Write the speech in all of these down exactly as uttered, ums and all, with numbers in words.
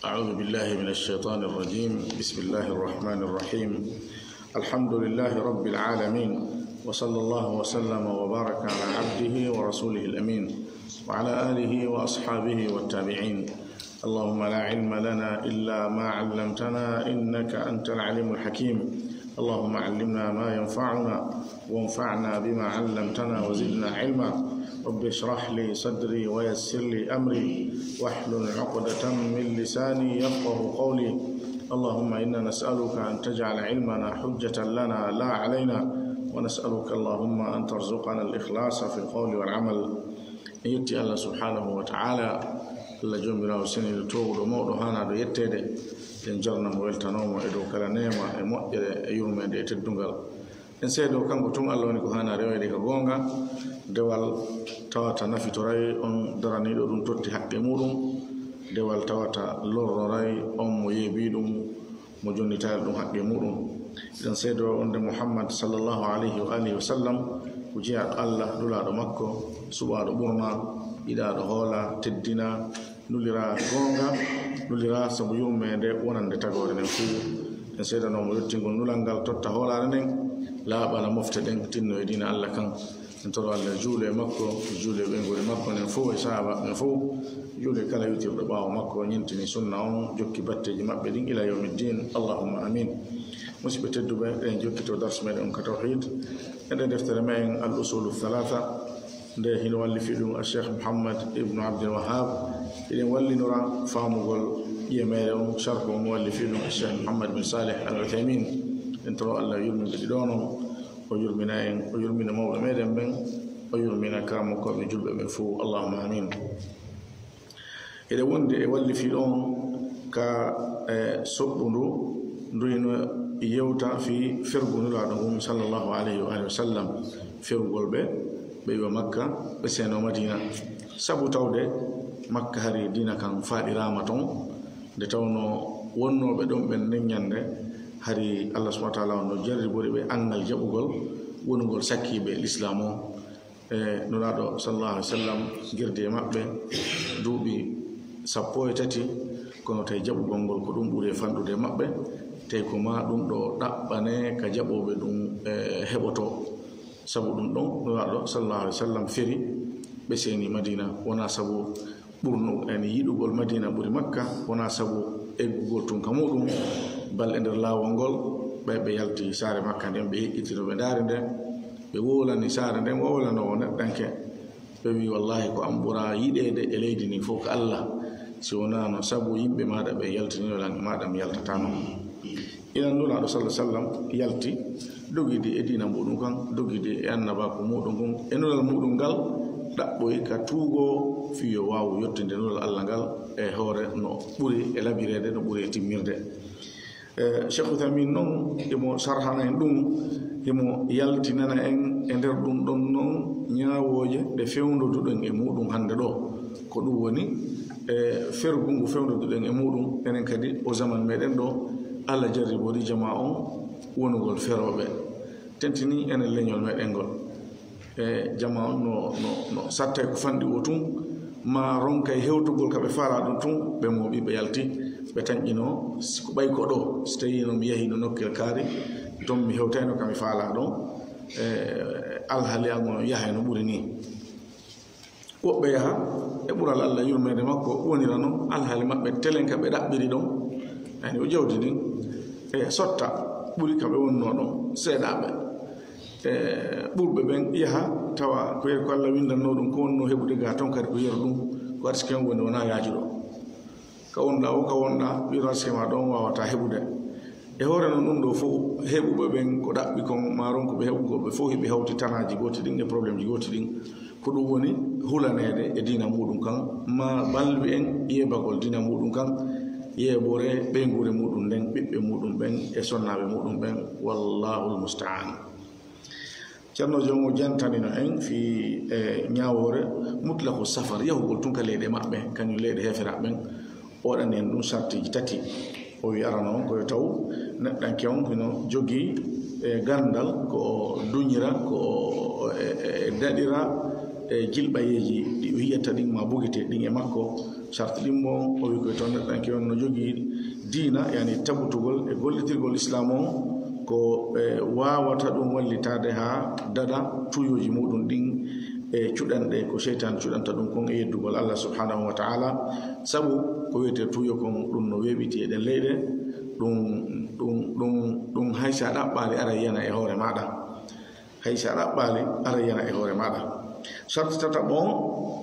أعوذ بالله من الشيطان الرجيم. بسم الله الرحمن الرحيم. الحمد لله رب العالمين، وصلى الله وسلم وبارك على عبده ورسوله الأمين، وعلى آله وأصحابه والتابعين. اللهم لا علم لنا إلا ما علمتنا، إنك أنت العليم الحكيم. اللهم علمنا ما ينفعنا، وانفعنا بما علمتنا، وزدنا علما. رب اشرح لي صدري، ويسر لي أمري، واحلل عقدة من لساني يفقه قولي. اللهم إنا نسألك أن تجعل علمنا حجة لنا لا علينا، ونسألك اللهم أن ترزقنا الإخلاص في القول والعمل. En yetti Allah subhanahu wa ta'ala, Allah joomiraawo seniiɗo, toowuɗo, mawɗo, haanaaɗo yetteede. En jarna mo, weltanoo mo e dow kala neema e moƴƴere e yurmeende e teddungal. En seedoo kanko tun Allah woni ko haanaa reweede ka goonga, dewal tawata nafitoray on daraniiɗo ɗum totti haqqe muuɗum, dewal tawata lorroray on mo yeebii ɗum, mo jonnitaali ɗum haqqe muuɗum. Eɗen seedoo on nde Muhammad sallallahu alayhi wa alihi wa sallam ko jeyaaɗo Allah, nulaaɗo makko, suɓaaɗo ɓurna, yiɗaaɗo hoola, teddina, nuliraa goonga, nuliraa sabu yurmeende wonande tagoore nden fuu. En seedanoo mo yottingol nulal ngal, totta hoolaare nden, laaɓana mofte ɗen, tinno e diina Allah kan. En toro Allah juule e makko, juule ɓeynguure makko nden fof e sahaaba ɓen fof, juule kala witirɗo ɓaawo makko, ñentini sunna on, jokki batteeji maɓɓe ɗin ila yawmi ddin. Allahumma amin. Musidɓe tedduɓe, eɗen jokkito darsu meɗen on ka tawhid. E nder deftere meɗen Al Usulu Thalatha, nde hino wallifi ɗum Cheikh Muhammad ibnu Abdul Wahhab. Eɗen wallinora faamugol ƴiye meɗen on, sharhu on wallifi ɗum Cheikh Muhammad bin Salih Al Uthaymin. En toro Allah yurminde ɗi ɗoo non. O yurmina en, o yurmina mawɓe meɗen ɓen, o yurmina karamokooɓe julɓe ɓen fof. Allahumma amin. Eɗen wondi e wallifi ɗon ka, e, soɓɓundu, ndu hino yewta fii fergu Nulaaɗo ngun, sallallahu alayhi wa alihi wa sallam, ferugol ɓe, ɓe iwa Makka, ɓe seenoo Madiina. Sabu tawde Makka hari diina kan faaɗiraama ton, nde tawnoo wonnooɓe ɗon ɓen nden ñannde, hari Allah subhanahu wa ta'ala on no jarribori ɓe anngal jaɓugol wonugol sakkiiɓe Lislaam on. E, Nulaaɗo sallallahu alaihi wasallam girdi e maɓɓe duuɓi sappo e tati, kono tawi jaɓugol ngol ko ɗum ɓuri e fanɗude e maɓɓe, tawi ko maa ɗum ɗo ɗaɓɓane ka jaɓooɓe ɗum, e, heɓotoo. Sabu ɗum ɗon, Nulaaɗo sallallahu alaihi wasallam feri, ɓe seeni Madiina, wonaa sabu ɓurnu en yiɗugol Madiina ɓuri Makka, wonaa sabu eggugol tun ka muɗum, bal e nder laawol ngol, ɓe, ɓe yalti saare Makka nden, ɓe heƴƴitino, ɓe ndaari nde, ɓe wowlani saare nden, wowlanoowo neɗɗanke. Ɓe wi'i, "Wallaahi, ko an ɓuraa yiɗeede e leydi ndin fof ko Allah. Si wonaano sabu yimɓe maaɗa ɓe yaltiniino lan e maaɗa, mi yaltataano." Inan Nulaaɗo sallallahu alaihi wasallam yalti, dogidi e diina muɗum kan, dogidi e annabaaku muɗum ngun, e nulal muɗum ngal, ɗaɓɓoyi ka tuugoo fii yo waawu yottinde nulal Allah ngal e hoore no ɓuri e labireede, no ɓuri e timmirde. E, Cheikh Uthaymin non, himo sarhana en ɗum, himo yaltinana en e nder ɗum ɗon non ñaawooje ɗe fewndoduɗen e muɗum hannde ɗo. Ko ɗum woni, e, fergu ngu fewndoduɗen e muɗum, enen kadi o zaman meɗen ɗo, Allah jarribori jamaa on wonugol ferooɓe. Tentini enen leñol meɗen ngol. E, jamaa on no, no, no sattay ko fanɗi o tun, maa ronkay hewtugol ka ɓe faalaa ɗum tun, ɓe mooɓi, ɓe yalti, ɓe tanƴinoo, si ko ɓay ko ɗo, si tawii no mi yahii no nokkel kaari, ton mi hewtayno ka mi faalaa ɗon, e, alhaali an on yahay no ɓuri nii. Woɓɓe yaha e ɓural Allah yurmeende makko wonira non alhaali maɓɓe telen ka ɓe ɗaɓɓiri ɗon. Yani o jawdi ndin e sotta ɓuri ka ɓe wonnoo ɗon seeɗaaɓe. E ɓurɓe ɓen yaha tawa ko, ko Allah winndannoo ɗum ko wonnoo heɓude gaa ton kadi ko yeru ɗum, ko arsike on woni wonaa yaajuɗo. Ka wonɗaa o, ka wonɗaa, wiro arsike maa ɗon waawataa heɓude. E hoore noon ɗum ɗo fof, heɓuɓe ɓen ko ɗaɓɓi kon, maa ronkuɓe heɓugol ɓe fof, hiɓe hawti tanaaji gooti ɗin e problémeji gooti ɗin. Ko ɗum woni hulaneede e diina muɗum kan, maa balwi en yeebagol diina muɗum kan, yeeɓore ɓeynguure muɗum nden, ɓiɓɓe muɗum ɓen e sonnaaɓe muɗum ɓen. Wallahul musta'an. Ceerno Joom o jantanino en fii, e, ñaawoore mutlaqu safar, yahugol tun ka leyɗe maɓɓe, kañum leyɗe heeferaaɓe ɓen. O waɗani en ɗum sartiiji tati. O wi arano on ko yo taw neɗɗanke on hino jogii, e, ganndal ko o duñira, ko o, e, e, e daɗira, e, jilɓayeeji ɗi o yiyata ɗin maa bugete ɗin e makko. Sarti ɗin mo, o wi ko e toon neɗɗanke on no jogii diina, yani tabutugol e gollitirgol Islaam on, ko, e, waawata ɗum wallitaade haa daɗa tuuyooji muɗum ɗin e cuɗanɗe ko seytaane cuɗanta ɗum kon e yeddugol Allah subhanahu wa ta'ala. Sabu ko wiyetee tuuyo kon, ɗum no weeɓiti e ɗen leyɗe, ɗum, ɗum, ɗum, ɗum hay si a ɗaɓɓaali ara yana e hoore maaɗa. Hay si a ɗaɓɓaali, ara yana e hoore maaɗa. Sarti tataɓo on,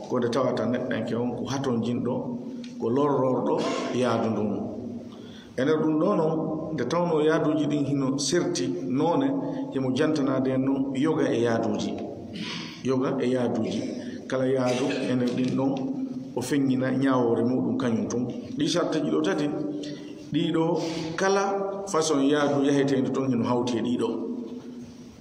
ko nde tawata neɗɗanke on ko hatonjinɗo, ko lorrorɗo yaadu ndun. E nder ɗum ɗoo non, nde tawnoo yaaduuji ɗin hino serti noone, himo jantanaade en non yoga e yaaduuji. Yoga e yaaduuji. Kala yaadu e nder ɗin ɗon, o feññina ñaawoore muɗum kañum tun. Ɗii sartiiji ɗoo tati, ɗii ɗoo kala façon yaadu yaheteendu ton hino hawti e ɗii ɗoo.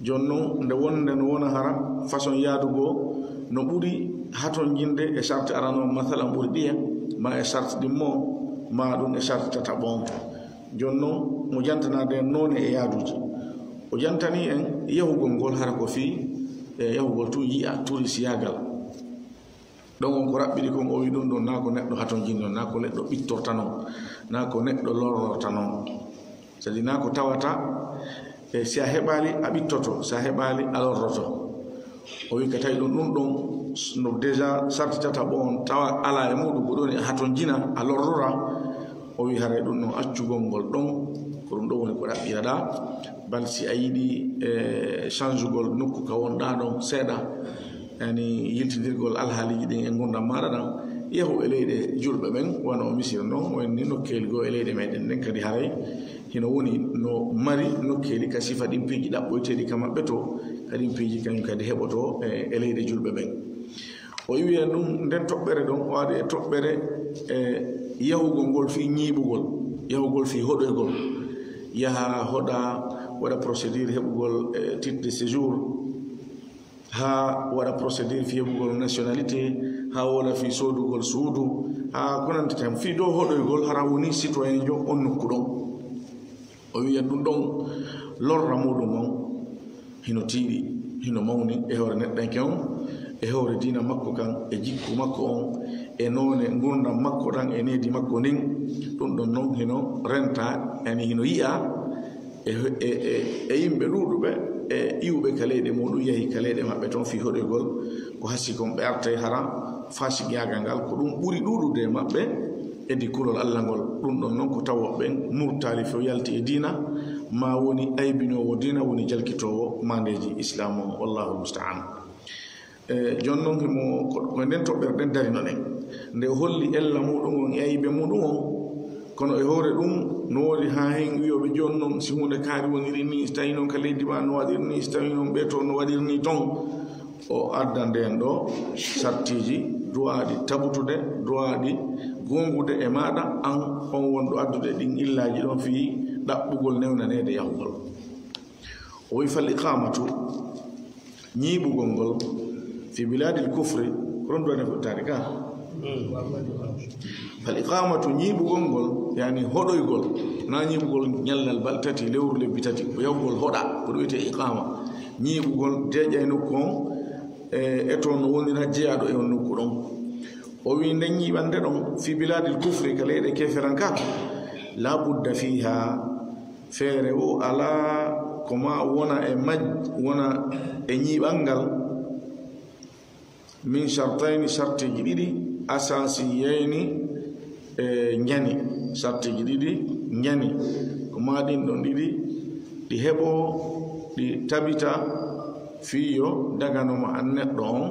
Jooni non, nde wonde no wona hara façon yaadu goo no ɓuri hatonjinde e sarti arano, masalan, ɓuri ɗiya, maa e sarti ɗimmo, maa ɗum e sarti tataɓo on. Jooni non, mo jantanaade en noone e yaaduuji. O jantanii en yahugol ngol hara ko fii, e, yahugol tun yi'a turisiyaagal. Ɗon on ko raɓɓiɗi kon, o wi ɗum ɗon, naa ko neɗɗo hatonjini non, naa ko neɗɗo ɓittorta non, naa ko neɗɗo lorrorta non. C'est-à-dire, naa ko tawata, e, si a heɓaali, a ɓittoto, si a heɓaali, a lorroto. O wi ka tawi ɗum, ɗum ɗon, no déjà sarti tataɓo on tawa alaa e muɗum, ko ɗon e hatonjina, a lorrora. O wi haray ɗum ɗon accugol ngol ɗon, ko ɗum ɗon woni ko ɗaɓɓiraɗaa. Bal si a yiɗi, e, changugol nokku ka wonɗaa ɗon seeɗa, yani yiltindirgol alhaaliiji ɗin e ngurndan maaɗa ɗan, yahu e leyɗe julɓe ɓen, wano Misira non, wayni nokkeeli goo e leyɗe meɗen ɗen kadi haray hino woni no mari nokkeeli ka sifa ɗin piiji ɗaɓɓoyteeɗi ka maɓɓe to, ka ɗin piiji kañum kadi heɓoto e, e leyɗe julɓe ɓen. O iwi en ɗum nden toɓɓere ɗon, o ari e toɓɓere, e, yahugol ngol fii ñiiɓugol, yahugol fii hoɗoygol, yaha hoɗa, waɗa procédure heɓugol, e, titre de séjour, haa waɗa procédure fii heɓugol nationalité, haa wona fii soodugol suudu, haa ko nanndi tan. Fii dow hoɗoygol hara woni citoyen jo on nokku ɗon. O wiya ɗum ɗon lorra muɗum on hino tiiɗi, hino mawni e hoore neɗɗanke on, e hoore diina makko kan, e jikku makko on, e noone ngurndan makko ɗan, e needi makko ndin. Ɗum ɗon non hino renta, yani hino yi'a e, e, e, e yimɓe ɗuuɗuɓe, e iwɓe ka leyɗe muɗum, yahi ka leyɗe maɓɓe ton fii hoɗoygol, ko hasii kon ɓe artay hara faasiqiyaagal ngal, ko ɗum ɓuri ɗuuɗude e maɓɓe, eddi kulol Alla ngol. Ɗum ɗon non ko tawa ɓen murtaali fof yalti e diina, maa woni aybinoowo diina, woni jalkitoowo maandeeji Islaam on. Wallaahu musta'aan. E, jooni non himo ko, ko nden toɓɓere ɗen darino ɗen. Nde o holli ella muɗum on e aybe muɗum on, kono e hoore ɗum no woodi haa hen wiyooɓe jooni non si huunde kaari woniri nii, si tawii non ka leydi ma no waɗiri nii, si tawii non ɓee to no waɗiri nii ton. O adda ndeen ɗoo sartiiji duwaaɗi tabutude, duwaaɗi goongude e maaɗa, an on wonɗo addude ɗin illaaji ɗon fii ɗaɓɓugol newnaneede yahugol. O wi'i, "Fal iqaamatu, ñiiɓugol ngol, fi bilaadil kufri," ko ɗon duwaaɗi fotaade ka. Fal iqaamatu, ñiiɓugol ngol, yani hoɗoygol, na ñiiɓugol ñallal balɗe tati, lewru, lebbi tati, ko yahugol hoɗa, ko ɗum wiyetee iqaama. Ñiiɓugol, deeƴa e nokku on, e, e toon no wonira jeyaaɗo e on nokku ɗon. O wi'i, nden ñiiɓande ɗon, fi bilaadil kufri, ka leyɗe keeferan ka, laa budda fiihaa, feere wo alaa ko ma wona e maj-, wona e ñiiɓal ngal, min shartayni, sartiiji ɗiɗi, asaasiyayni, e njani, sartiiji ɗiɗi njani, ko ma ɗin ɗon ɗiɗi ɗi heɓoo, ɗi tabita, fii yo dagano ma an neɗɗo on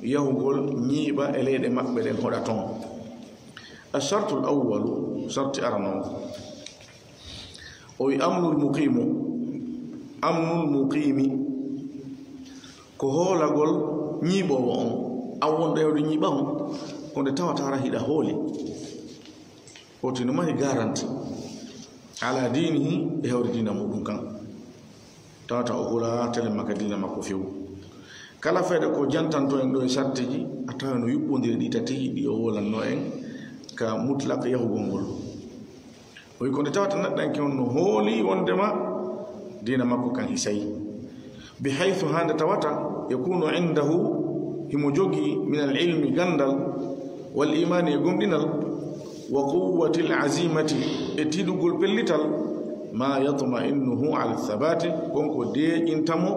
yahugol ñiiɓa e leyɗe maɓɓe ɗen, hoɗa ton. Ashartul awwalu, sarti arano on. O O wi amnul muqiimu, amnul muqiimi, ko hoolagol ñiiɓoowo on. An wonɗo e hoɗo ñiiɓa on, ko nde tawata hara hiɗa hooli. Woto no mari garanti ala diinihi, e hewre diina muɗum kan. Tawata o hula telen maka diina makko few. Kala fayda ko jantanto en ɗo e sarteji, a tawa no yuɓɓondiri ɗi tati ɗi o wolanno en ka mutlaq yahugol ngol. O wi ko nde tawata neɗɗanke on no hooli wondema diina makko kan hisay. Bi haythu, hande tawata, yakunu indahu, himo jogi, min al ilmi, gandal, wal imani, e gomɗinal, wa quwwati al azimati, e tiɗugol pellital, ma yatma'innuhu ala thabati, kon ko deeƴintamo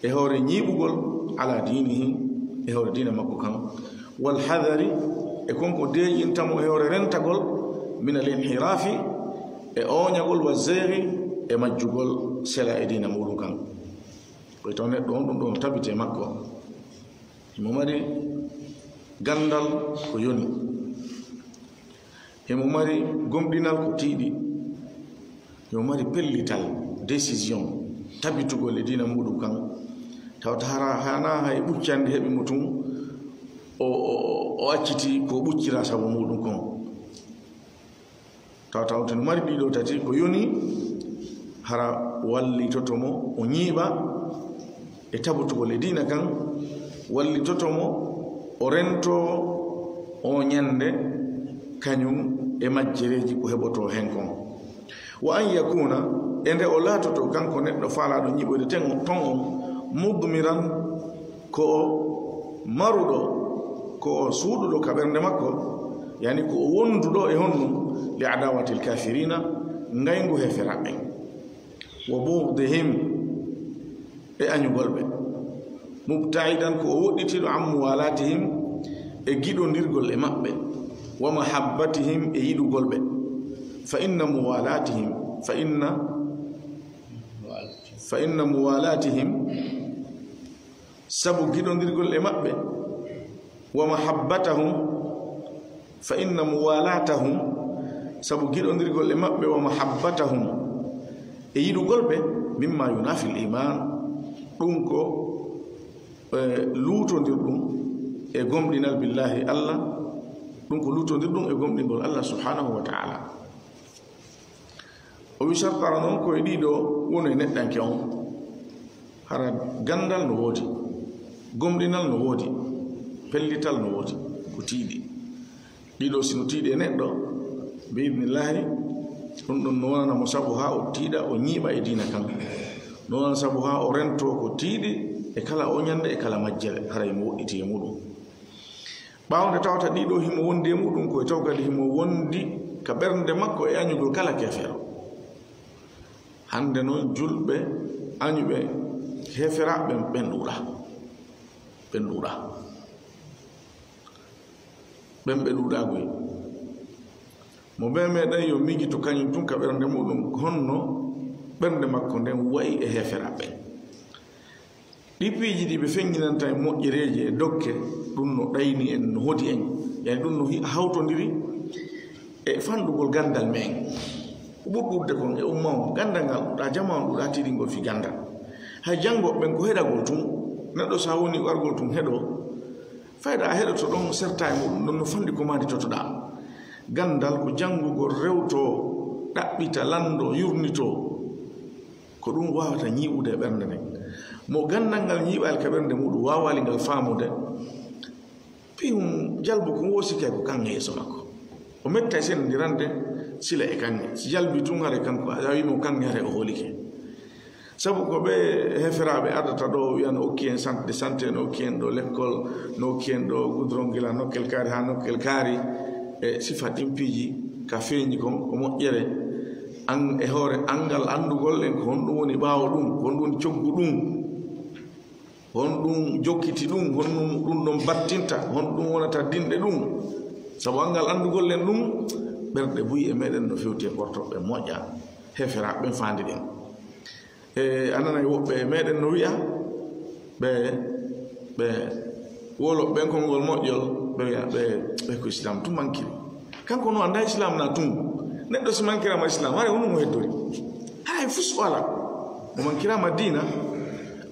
e hoore ñiiɓugol, ala diinihi, e hoore diina makko kan, wal hadari, e kon ko deeƴintamo e hoore rentagol, min al inhirafi, e ooñagol, wa zeyri, e majjugol sela e diina muɗum kan. Ko taw neɗɗo on ɗum ɗon tabiti e makko. Himo mari gandal ko yoni. Himo mari gomɗinal ko tiiɗi. Himo mari pellital, décision, tabitugol e diina muɗum kan. Tawata hara hana hay ɓuccande heɓi mo tun, o, o, o acciti ko ɓuccira sabu muɗum kon. Taw tawte no mari ɗiɗo tati, ko yoni hara wallitoto mo o ñiiɓa e tabutugol e diina kan, wallitoto mo o rento o ñande kañum e majjereeji ko heɓoto hen kon. Wa an yakuna, e nde o laatoto kanko neɗɗo faalaaɗo ñiiɓoyde ten, ton on, mudmiran, ko o maruɗo, ko o suuɗuɗo ka ɓernde makko, yani ko o wonduɗo e honɗum, li adawatil kafirina, ngayngu heferaaɓe, wa bughdihim, e añugol ɓe, mubta'idan, ko o woɗɗitiiɗo, an muwalatihim, e giɗondirgol e maɓɓe, wa mahabbatihim, e yiɗugol ɓe, fa inna muwalatihim, fa inna, fa inna muwalatihim, sabu giɗondirgol e maɓɓe, wa mahabbatahum, fa inna muwalatahum, sabu giɗondirgol e maɓɓe, wa mahabbatahum, e yiɗugol ɓe, mimma yunafi l iman, ɗum ko, e, luutondir ɗum e gomɗinal billahi Allah, ɗum ko luutondir ɗum e gomɗingol Allah subhanahu wa ta'ala. O wi sartara noon ko e ɗiɗo woni e neɗɗanke on. Hara gandal no woodi, gomɗinal no woodi, pellital no woodi, ko tiiɗi. Ɗiɗo si no tiiɗi e neɗɗo, bi idnillahi, ɗum ɗon no wonana mo sabu haa o tiiɗa, o ñiiɓa e diina kan. No wonana sabu haa o rento ko tiiɗi e kala o ñande e kala majjere, haray mo woɗɗiti e muɗum. Ɓaawo nde tawata ɗiɗo himo wondi e muɗum, ko e taw kadi himo wondi ka ɓernde makko e añugol kala kefeero. Hande noon julɓe añuɓe heferaaɓe ɓen ɗuuɗa. Ɓen ɗuuɗa. Ɓen ɓe ɗuuɗa goy. Mo ɓe meeɗen yo miijito kañum tun ka ɓernde muɗum honno ɓernde makko nden wa'i e heferaaɓe. Ɗi piiji ɗi ɓe feññinanta en moƴƴereeji e dokke, ɗum no ɗayni en, no hodi en. Yani ɗum no hi-, hawtondiri e fanɗugol gandal men. Ko ɓuri ɗuuɗude kon e umma on, gandal ngal ɗuuɗa, jama on ɗuuɗa tiiɗingol fii gandal. Hay janngo ɓen ko heɗagol tun, neɗɗo sa woni wargol tun heɗo, fayda a heɗoto ɗon serta e muɗum, ɗon no fanɗi ko maanditotoɗa. Gandal ko janngugol, rewto, ɗaɓɓita, lanndo, yurnito. Ko ɗum waawata ñiiɓude e ɓernde nden. Mo ganndal ngal ñiiɓaali ka ɓernde muɗum, waawaali ngal faamude, pihum jalbu ko woosi kay ko kaŋŋe yeeso makko. O mettay senndirande sila e kaŋŋe. Si jalbi tun, haray kanko, a wi'i mo kaŋŋe, haray o hoolike. Sabu ko ɓe heferaaɓe ardata ɗo, wi'a no okki en centre de santé, no okki en ɗo lekkol, no okki en ɗo goudron gila nokkel kaari haa nokkel kaari. E sifa ɗin piiji ka feeñi kon, ko moƴƴere. An, e hoore anngal anndugol en ko honɗum woni ɓaawo ɗum, ko honɗum woni coggu ɗum, honɗum jokkiti ɗum, honɗum ɗum ɗon battinta, honɗum wonata dinɗe ɗum. Sabu anngal anndugol en ɗum, ɓerɗe buy e meɗen no fewti e kortoɓe moƴƴa, heferaaɓe ɓen faandi ɗen. E, a nanay woɓɓe e meɗen no wi'a, ɓe, ɓe wolo ɓen konngol moƴƴol, ɓe wi'a, ɓe, ɓe ko Islam tun manki. Kanko no annda Islam na tun. Neɗɗo si mankiraama Islam, haray honɗum o heddori? Haray fus o alaa. O mankiraama diina,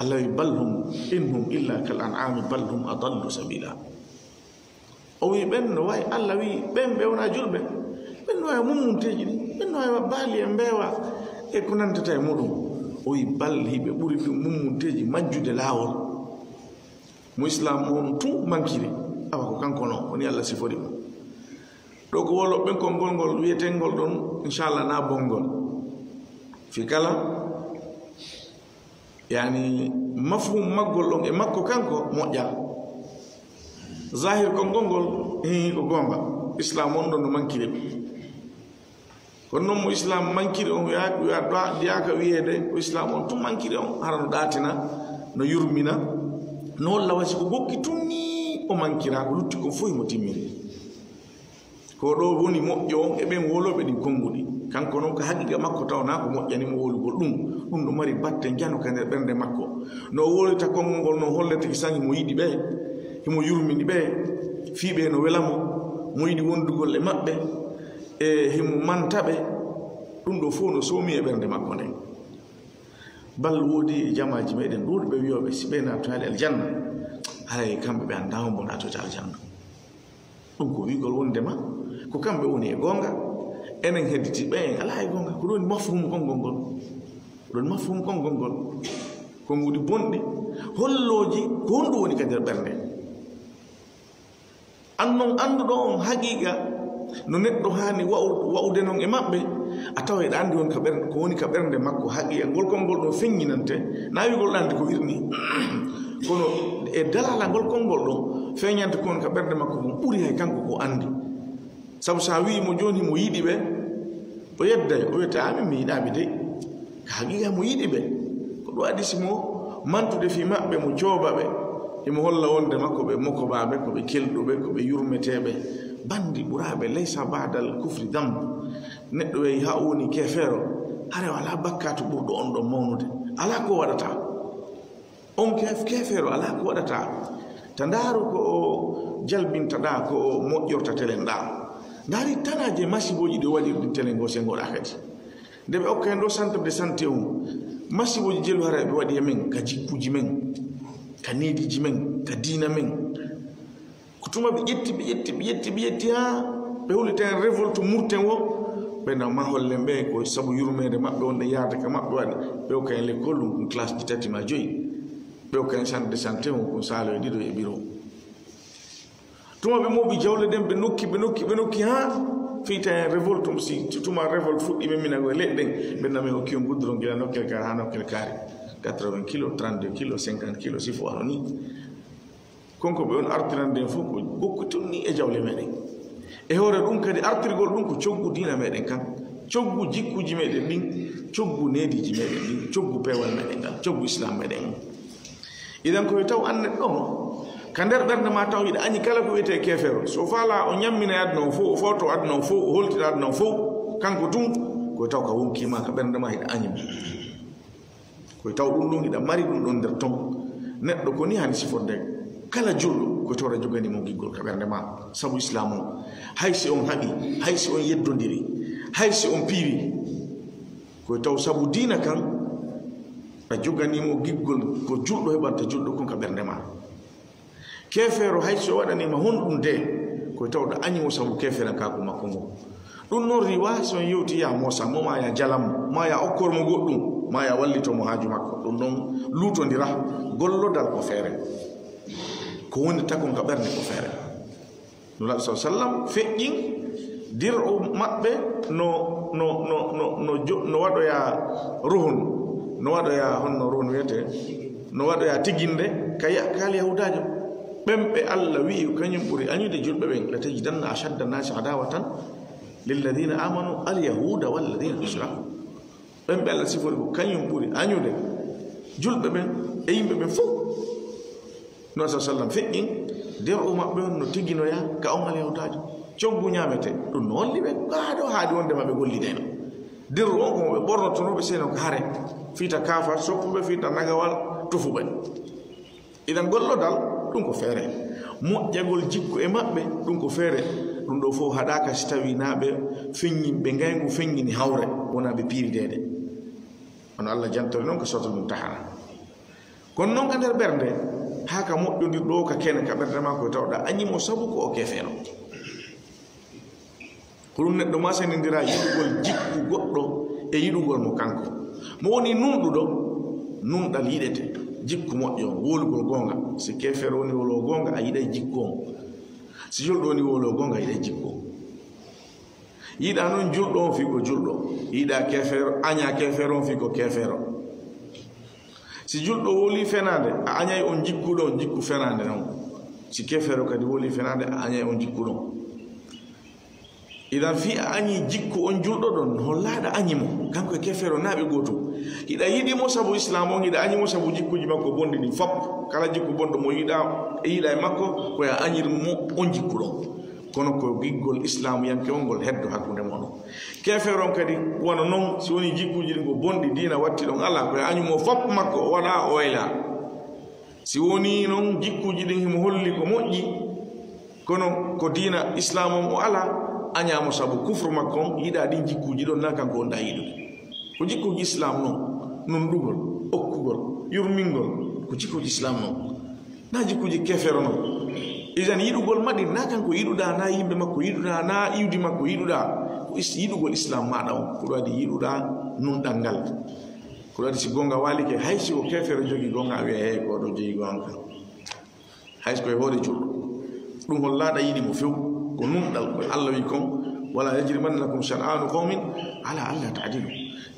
Allah wi, "Bal hum, in hum illa kal an'ami, bal hum adallu sabila." O wi, "Ɓen no wayi," Allah wi, "ɓen ɓe wonaa julɓe. Ɓen no wayi mummunteeji ɗi, ɓen no wayi baali e mbeewa e ko nantata e muɗum." O wi, "Bal, hiɓe ɓuri ɗum mummunteeji majjude laawol." Mo Islam on tun mankiri, awa ko kanko non, woni Allah sifori mo. Ɗo ko wolo ɓen konngol ngol wi'etengol ɗon, inchallah, na bonngol. Fi kala, yani, mafhum maggol ɗon e makko kanko moƴƴa. Zahir konngol ngol, hii, ko goonga. Islam on ɗon no mankiri. Kono non mo Islam mankiri on, wiya, wiya, ɗo, diyaaka wiyeede ko Islam on tun mankiri on, hara no ɗaatina, no yurmina, no holla wasi ko gokki tun ni o mankira, ko lutti kon fof mo timmini. Ko ɗo woni moƴƴo on e ɓen woloɓe ɗin konnguɗi. Kanko non ko haqiqa makko taw na ko moƴƴani mo wolugol ɗum. Ɗum no mari batte njano ka nder ɓernde makko. No o wolita konngol ngol non hollete ki sangi mo yiɗi ɓe, himo yurmini ɓe, fii ɓe no wela mo, mo yiɗi wondugol e maɓɓe. E himo manta ɓe, ɗum ɗo fof no soomi e ɓernde makko nden. Bal woodi e jamaaji meɗen ɗuuɗɓe wiyooɓe si ɓe naatoyaali aljanna, haray kamɓe ɓe anndaa hombo naatoyta aljanna. Ɗum ko wiigol wondema ko kamɓe woni e goonga, enen hedditiiɓe en alaa e goonga. Ko ɗum woni mafhumu konngol ngol. Ko ɗum woni mafhumu konngol ngol. Konnguɗi bonɗi, hollooji ko honɗum woni ka nder ɓernde. An non annduɗo on haqiqa no neɗɗo haani wa'u-, wa'ude non e maɓɓe, a tawa eɗa anndi won ka ɓernde, ko woni ka ɓernde makko haqiqa. Ngol konngol ɗo feññinante, na wi'ugol ɗa anndi ko wirni. Kono e dalala ngol konngol ɗo feeñante ko woni ka ɓernde makko kon ɓuri hay kanko ko anndi. Sabu sa wi'i mo jooni mo yiɗi ɓe, o yedday, o wi'ata, "Amin mi yiɗaa ɓe dey." Ka haqiqa mo yiɗi ɓe. Ko ɗum addi si mo mantude fii maɓɓe, mo cooba ɓe, himo holla wonde makko ɓe mokobaaɓe, ko ɓe kelɗuɓe, ko ɓe yurmeteeɓe. Bandi ɓuraaɓe, laysa ba'dal kufri damb. Neɗɗo weyi haa o woni keefeero, hare alaa bakkaatu ɓurɗo on ɗon mawnude. Alaa ko waɗata. On keef-, keefeero alaa ko waɗata. Ta ndaaru ko o jalbinta ɗa, ko o moƴƴorta telen ɗa. Ndaari tanaaje masibooji ɗi o waɗiri ɗin telen ngo, se ngoɗa kadi. Nde ɓe okka en ɗo centre de santé on, masibooji jelu hara ɓe waɗi e men, ka jikkuji men, ka neediiji men, ka diina men. Ko tuma ɓe ƴetti, ɓe ƴetti, ɓe ƴetti, ɓe ƴetti haa ɓe hulita en révolte murten o, ɓe na ma hollen ɓe ko sabu yurmeende maɓɓe wonde yaade ka maɓɓe waɗi. Ɓe okka en lekkol ɗum, ɗum classe ji tati ma joyi. Ɓe okka en centre de santé on, ɗum saalo e ɗiɗo e bureau. Tuma ɓe mooɓi jawle ɗen, ɓe nokki, ɓe nokki, ɓe nokki, haa fii tawi en révolte mo si tuma révolte fuɗɗi men mina ko e leɗɗe ɗen, ɓe na men okki on goudron gila nokkel kaari haa nokkel kaari. Quatre-vingts kilos, trente-deux kilos, cinquante kilos, si fo wano ni. Konko ɓe on artirande en fof ko gokku tun ni e jawle meɗen. E hoore ɗum kadi artirgol ɗum ko coggu diina meɗen kan, coggu jikkuji meɗen ɗin, coggu neediiji meɗen ɗin, coggu peewal meɗen ngal, coggu Islam meɗen on. Idan ko taw an neɗɗo on, ka nder ɓernde ma taw hiɗa añi kala ko wiyetee keefeero. So faala o ñammina aduna on fof, o footo aduna on fof, o holtita aduna on fof, kanko tun, ko taw ka wonkii ma, ka ɓernde ma hiɗa añi mo. Ko taw ɗum ɗon hiɗa mari ɗum ɗon nder ton. Neɗɗo ko ni hani siforde kala julɗo, ko taw aɗa jogani mo giggol ka ɓernde ma. Sabu Islam o, hay si on haɓi, hay si on yeddondiri, hay si on piiri, ko taw sabu diina kan, a joganii mo giggol ko julɗo heɓanta julɗo kon ka ɓernde ma. Keefeero, hay so waɗanii ma honɗum de, ko tawɗo añi mo sabu keefeerankaaku makko ngon. Ɗum noon riiwa, so on yewti, ya moosa mo, ma ya jalam mo, ma ya okkor mo goɗɗum, ma ya wallito mo haaju makko. Ɗum noon luutondira, gollodal ko feere. Ko woni takon ka ɓernde ko feere. Nulaaɗo sallallaahu alayhi wa sallam feƴƴin dir'u maɓɓe no, no, no, no, no jo-, no waɗoya ruhun, no waɗoya honno ruhun wiyetee, no waɗoya tiginde ka ya-, ka al Yahuudaajo. Ɓen ɓe Alla wi'i kañum ɓuri añude julɓe ɓen, "La tajidanna ashadda nnaasi adawatan lilladina amanu al yahuuda walladina ashraku." Ɓen ɓe Alla sifori ko kañum ɓuri añude julɓe ɓen e yimɓe ɓen fof. No sa sallam feƴƴin, der'u maɓɓe on no tiginoya ka on al Yahuudaajo. Coggu ñaamete, ɗum no holli ɓe, kaa ɗo haadi wonde maɓe gollideno. Der'u on ko mo ɓe ɓornotono ɓe seno ko hare. Fiita kaafa soppuɓe, fiita nagawal tufuɓe. Idan gollodal, ɗum ko feere. Moƴƴagol jikku e maɓɓe, ɗum ko feere. Ɗum ɗo fof haɗaaka si tawii naa ɓe feññi, ɓe ngayngu feññini hawre, wonaa ɓe piirideede. Hono Allah jantore noon ko Suratul Mumtahana. Kono noon ka nder ɓernde, haa ka moƴƴondirɗo o ka kene, ka ɓernde maa ko tawɗa añi mo sabu ko o keefeero. Ko ɗum neɗɗo masanindira yiɗugol jikku goɗɗo e yiɗugol mo kanko. Mo woni nunɗuɗo, nunɗal yiɗete, jikku moƴƴo, wowlugol goonga. Si keefeero woni wowlugo goonga, a yiɗay jikku on. Si julɗo woni wowlugo goonga, a yiɗay jikku on. Yiɗa noon julɗo on fii ko julɗo. Yiɗa keefeero, aña keefeero on fii ko keefeero. Si julɗo wowlii fenaande, a añay on jikkuɗo on jikku fenaande non. Si keefeero kadi wowlii fenaande, a añay on jikkuɗo on. Idan fii a añii jikku on julɗo ɗon, hollaaɗa añi mo. Kanko e keefeero naa ɓe gootum. Hiɗa yiɗi mo sabu Islaam on, hiɗa añi mo sabu jikkuuji makko bonɗi ɗin fop. Kala jikku bonɗo mo yiɗa, e yiɗa e makko, ko yo a añir mo on jikku ɗon. Kono ko giggol Islaamuyanke on ngol heddo hakkunde mon. Keefeero on kadi wano non, si woni jikkuuji ɗin ko bonɗi, diina watti ɗon alaa, ko yo a añu mo fop makko, o waɗa, o waylaa. Si woni non jikkuuji ɗin himo holli ko moƴƴi, kono ko diina Islaam on o alaa, añaa mo sabu kufru makko on, yiɗa ɗin jikkuuji ɗon, naa kanko wonɗa yiɗude. Ko jikkuuji Islaam non, nunɗugol, okkugol, yurmingol, ko jikkuuji Islaam non. Naa jikkuuji keefeero non. Idan yiɗugol ma ɗin, naa kanko yiɗuɗa, naa yimɓe makko yiɗuɗa, naa iwdi makko yiɗuɗa. Ko is-, yiɗugol Islaam maaɗa on, ko ɗum waɗi yiɗuɗa nunɗal ngal. Ko ɗum waɗi si goonga waalike, hay si ko keefeero jogii goonga, a wi'a, "Hey, ko ɗo jogii goonga kan." Hay si ko e hoore julɗo. Ɗum hollaaɗa yiɗi mo few, ko nunɗal, ko Allah wi kon, "Wala yajrimannakum shan'anu qawmin ala alla ta'dilu."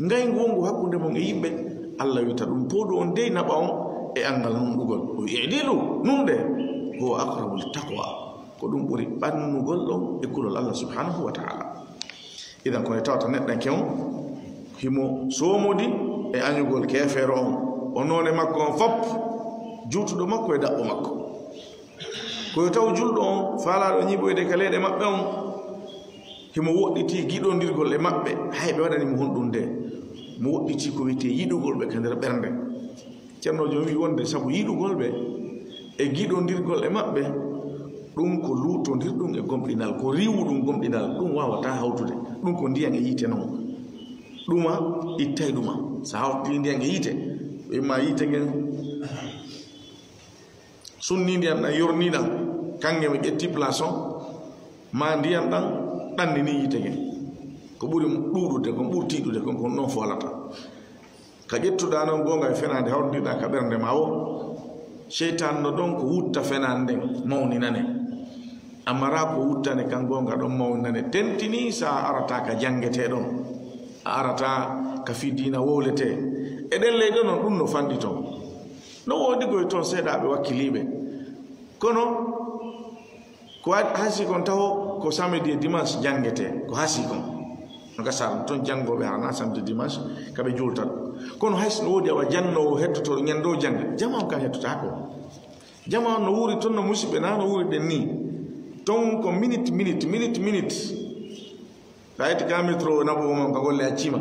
Ngayngu wongu hakkunde mon e yimɓe, Allah wita ɗum, pooɗu on dey naɓa on e anngal nunɗugol. O i'dilu, nunɗe, huwa aqrabu littaqwa. Ko ɗum ɓuri ɓannugol ɗon e kulol Allah subhanahu wa ta'ala. Idan kono tawata neɗɗanke on himo soomodi e añugol keefeero on, o noone makko on fop, juutuɗo makko e daɓɓo makko. Ko yo taw julɗo on faalaaɗo ñiiɓoyde ka leyɗe maɓɓe on, himo woɗɗiti giɗondirgol e maɓɓe, hay ɓe waɗani mo honɗum nde? Mo woɗɗiti ko wiyetee yiɗugol ɓe ka nder ɓernde. Ceerno Joom wi'i wonde sabu yiɗugol ɓe e giɗondirgol e maɓɓe, ɗum ko luutondirɗum e gomɗinal, ko riiwuɗum gomɗinal, ɗum waawataa hawtude. Ɗum ko ndiyan e yiite non. Ɗuma ittay ɗuma. So a hawtii ndiyan e yiite, ɓe ma yiite ngen sunnii ndiyan ɗan, yornii ɗan, kannge ɓe ƴetti place on, ma ndiyan ɗan ɗannini yiite ngen. Ko ɓuri ɗuuɗude kon, ɓurti yiɗude kon, ko non foolata. Ka ƴettuɗaa non goonga e fenaande hawtindirɗaa ka ɓernde maa woo, seytaan no ɗon ko wutta fenaande nden, mawninane. Amara ko wuttane kan goonga ɗon mawninane. Tentinii so a arataa ka janngetee ɗon, a arataa ka fii diina wowletee. E ɗen leyɗe non ɗum no fanɗi ton. No woodi koye ton seeɗaaɓe wakkiliiɓe. Kono ko waɗi hasi kon taho ko samedi e dimanche janngetee, ko hasi kon. No gasa ton janngooɓe hara na samedi dimanche ka ɓe juultat. Kono hay so no woodi awa jannoowo hettotooɗo ñande o jannga, jama on kan hettotaako. Jama on no wuuri ton no musiɓɓe na no wuuri ɗen ni. Ton ko minute, minute, minute, minute. Sa ƴetti ka métro o naɓo mon ka golle accima.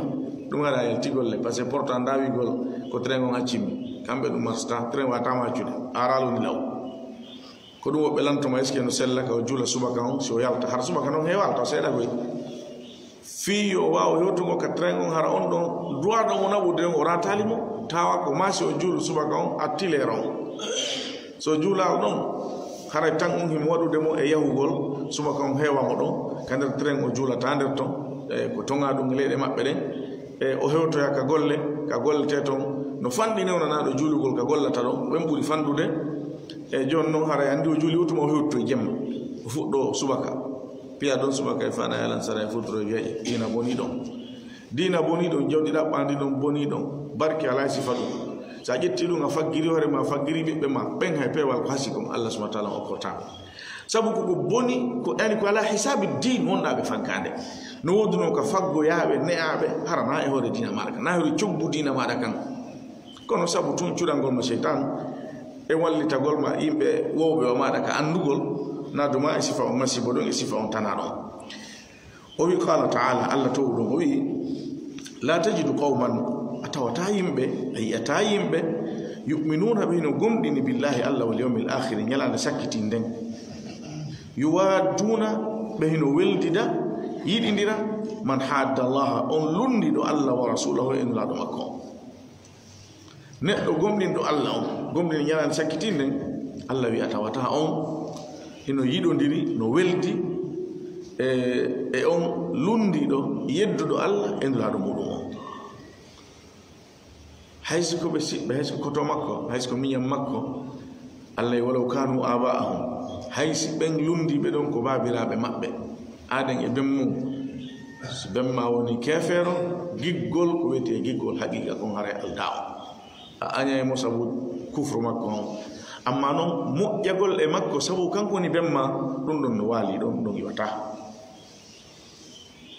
Ɗum haɗa yalti golle, parce que portant dawigol ko train on accimi. Kamɓe ɗum marsata, train wata maccude. A raloni law. Ko ɗum woɓɓe lantoma, est-ce que no sella ka o juula subaka on, si o yalta? Hara subaka non heewal, taw seeɗa koy. Fii yo o waaw hewtugo ka train on, hara on ɗon, duwaaɗo mo naɓude on, o raataali mo, tawa ko maa si o juulu subaka on, a tileer on. So juulaal ɗon, haray tan on himo waɗude mo e yahugol, subaka on heewa mo ɗon, ka nder train o juulata nder ton, e ko toŋaa ɗum e leyɗe maɓɓe ɗen, e o hewtoya ka golle, ka golletee ton, no fanɗi newnanaaɗo juulugol ka gollata ɗon, ɓen ɓuri fanɗude. E jooni non, haray anndi o juuli o tuma o hewtoto e jemma, o fuɗɗo subaka, piya ɗon subaka e fana yalan sara e futuro e gaƴe, ina boni ɗon. Diina boni ɗon, jawdi ɗaɓɓaandi ɗon boni ɗon, barke alaa e sifa ɗum. So a ƴetti ɗum, a faggiri hoore ma, a faggiri ɓiɓɓe ma, ɓen hay peewal ko hasi kon, Allah subhanahu wa ta'ala okkortaa ɓe. Sabu ko ko boni, ko, yani ko alaa hisaabi diin wonɗaa ɓe faggaande. No woodunoo ka faggoyaaɓe, ne'aaɓe, hara na e hoore diina maaɗa kan, na e hoore coggu diina maaɗa kan. Kono sabu tun cuɗangol ma seytaan e wallitagol ma yimɓe wowɓe o maaɗa ka anndugol, na duma e sifa on masibo ɗon e sifa on tanaa ɗon. O wi, qala ta'ala, Allah towɗo o wi, la tajidu qawman, a tawata yimɓe, a yi'ata yimɓe, yu'minuna ɓe hino gomɗini billahi Allah wal yawmil akhiri, ñalaande sakkitiinden, yuwadduna Ɓe hino weldida, yiɗindira, man hadda Allaha, on lundiɗo Allah wa rasulahu e nulaaɗo makko on. Neɗɗo gomɗinɗo Allah on, gomɗinɗo ñalaande sakkitiinde, Allah wi'a tawata on hino yiɗondiri, no weldi e, e on lundiɗo, yedduɗo Allah e nulaaɗo muɗum on. Hay si ko ɓe siɓɓe, hay si ko koto makko, hay si ko miñan makko, Allah e walaw kanu aba'ahum, hay si ɓen lundiiɓe ɗon ko baabiraaɓe maɓɓe, aaden e ben mum. Si ben ma woni keefeero, giggol ko wiyetee giggol haqiiqa kon haray aldaa on. A añay mo sabu kufru makko on. Amma non, moƴƴagol e makko sabu kanko woni ben ma, ɗum ɗon no waali ɗon, ɗum ɗon iwataa.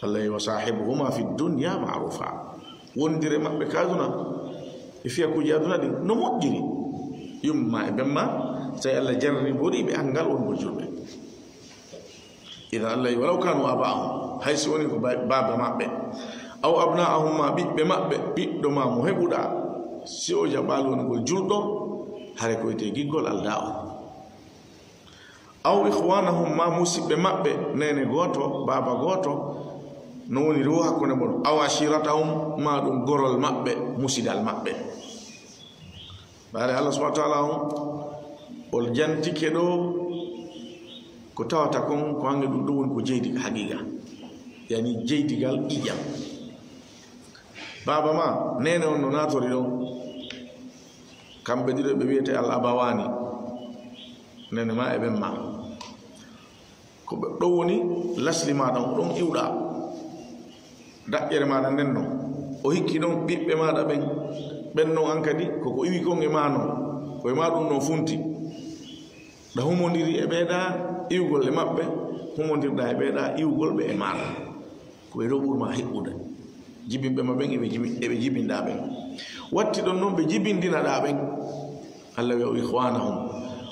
Allah, "Wa sahibuhuma fi dunya ma'rufa." Wondire maɓɓe ka aduna, e fiyakuuji aduna ɗin, no moƴƴiri. Yumma e bemma, tawi Allah jarribori ɓe anngal wongol julɓe. Idan Allah, "Walaw kanu aba'ahum," hay si woni ko ba-, baaba maɓɓe. "Aw abna'ahum," ma ɓiɓɓe maɓɓe, ɓiɗɗo ma mo heɓuɗa, si o jaɓaali wonugol julɗo, hare ko wiyetee giggol aldaa on. "Aw ikhwanahum," ma musiɓɓe maɓɓe, neene gooto, baaba gooto, no woni rewo hakkunde mon. "Aw ashiratahum," ma ɗum gorol maɓɓe, musidal maɓɓe. Ɓaare Allah subhanahu wa ta'ala on, ol jantike ɗo, ko tawata kon, ko hange ɗum ɗo woni ko jeydi haqiiqa. Yani jeydigal ƴiƴam. Baaba ma, neene on no naatori ɗon. Kamɓe ɗiɗo ɓe wiyetee al abawaani. Neene ma e ben ma. Ko ɓe ɗon woni lasli maaɗa, on ɗon iwɗa. Daƴƴere maaɗa nden non. O hikki ɗon ɓiɓɓe maaɗa ɓen. Ɓen non an kadi, ko ko iwi kon e ma non. Ko e ma ɗum non funti. Ɗa humondiri e ɓeeɗa iwgol e maɓɓe, humondirɗa e ɓeeɗa iwgol ɓe e maaɗa. Ko ɓe ɗo ɓurma heɓɓude. Jibinɓe ma ɓen eɓe jibi-, eɓe jibinɗa ɓen. Watti ɗon non ɓe jibindinaɗa ɓen. Allah wi'a, "Aw ikhwanahum."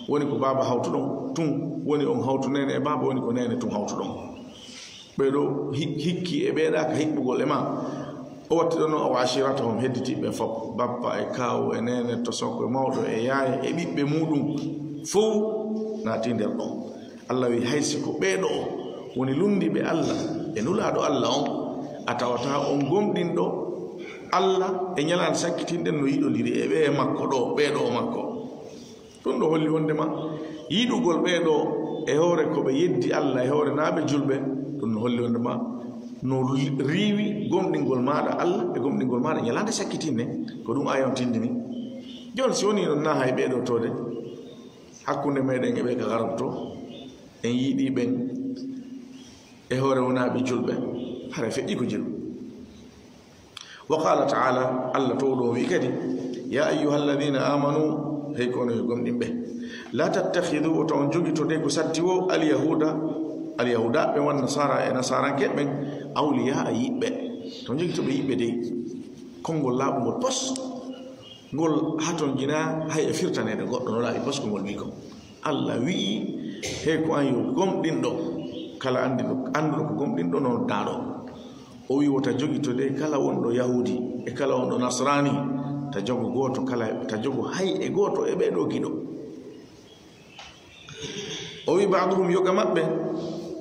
Woni ko baaba hawtuɗon tun, woni on hawtu neene e baaba, woni ko neene tun hawtuɗon. Ɓe ɗo hi-, hikki e ɓeeɗa ka hiɓɓugol e ma. O watti ɗon non, "Aw ashiratahum," hedditiiɓe fof, bappa e kaawu e neene, tosoko e mawɗo e yaaya e ɓiɓɓe muɗum, fow naati nder ɗon. Allah wi, hay si ko ɓee ɗoo woni lunndiiɓe Allah e Nulaaɗo Allah on, a tawata on gomɗinɗo Allah e ñalaande sakkitinɗen no yiɗondiri e ɓee makko ɗoo, ɓee ɗoo makko. Ɗum ɗo holli wonndema yiɗugol ɓee ɗoo e hoore ko ɓe yeddi Allah, e hoore naa ɓe julɓe, ɗum no holli wonndema no riiwi gomɗingol maaɗa Allah e gomɗingol maaɗa ñalaande sakkitinɗen. Ko ɗum aaya on tinndini. Jooni si wonii non naa hay ɓee ɗoo too de, hakkunde meɗen e ɓe ka Arab to, en yiɗii ɓen e hoore wonaa ɓe julɓe, hara feƴƴi ko jelu. Wa qala ta'ala, Allah to ɗo wi kadi, "Ya ayyuhalladhina amanu," hey ko onon yo gomɗinɓe, "la tattakhidhu," o to on jogito de ko satti wo, "al yahuda," al yahuda ɓe wan nasara e nasaranke ɓen, "awliya," a yiɓɓe. To on jogito ɓe yiɓɓe dey, konngol laaɓungol pos. Ngol haton jina hay e firtaneede goɗɗo no laaɓi pos ko ngol wi ko. Allah wi'i, "Hey ko an yo gomɗinɗo, kala annduɗo, annduɗo ko gomɗinɗo no daaɗo." O wi, "Wota jogito de kala wonɗo Yahudi e kala wonɗo Nasrani, ta jogo gooto kala, ta jogo hay e gooto e ɓee ɗoo giɗo." O wi, "Ba'duhum," yoga maɓɓe,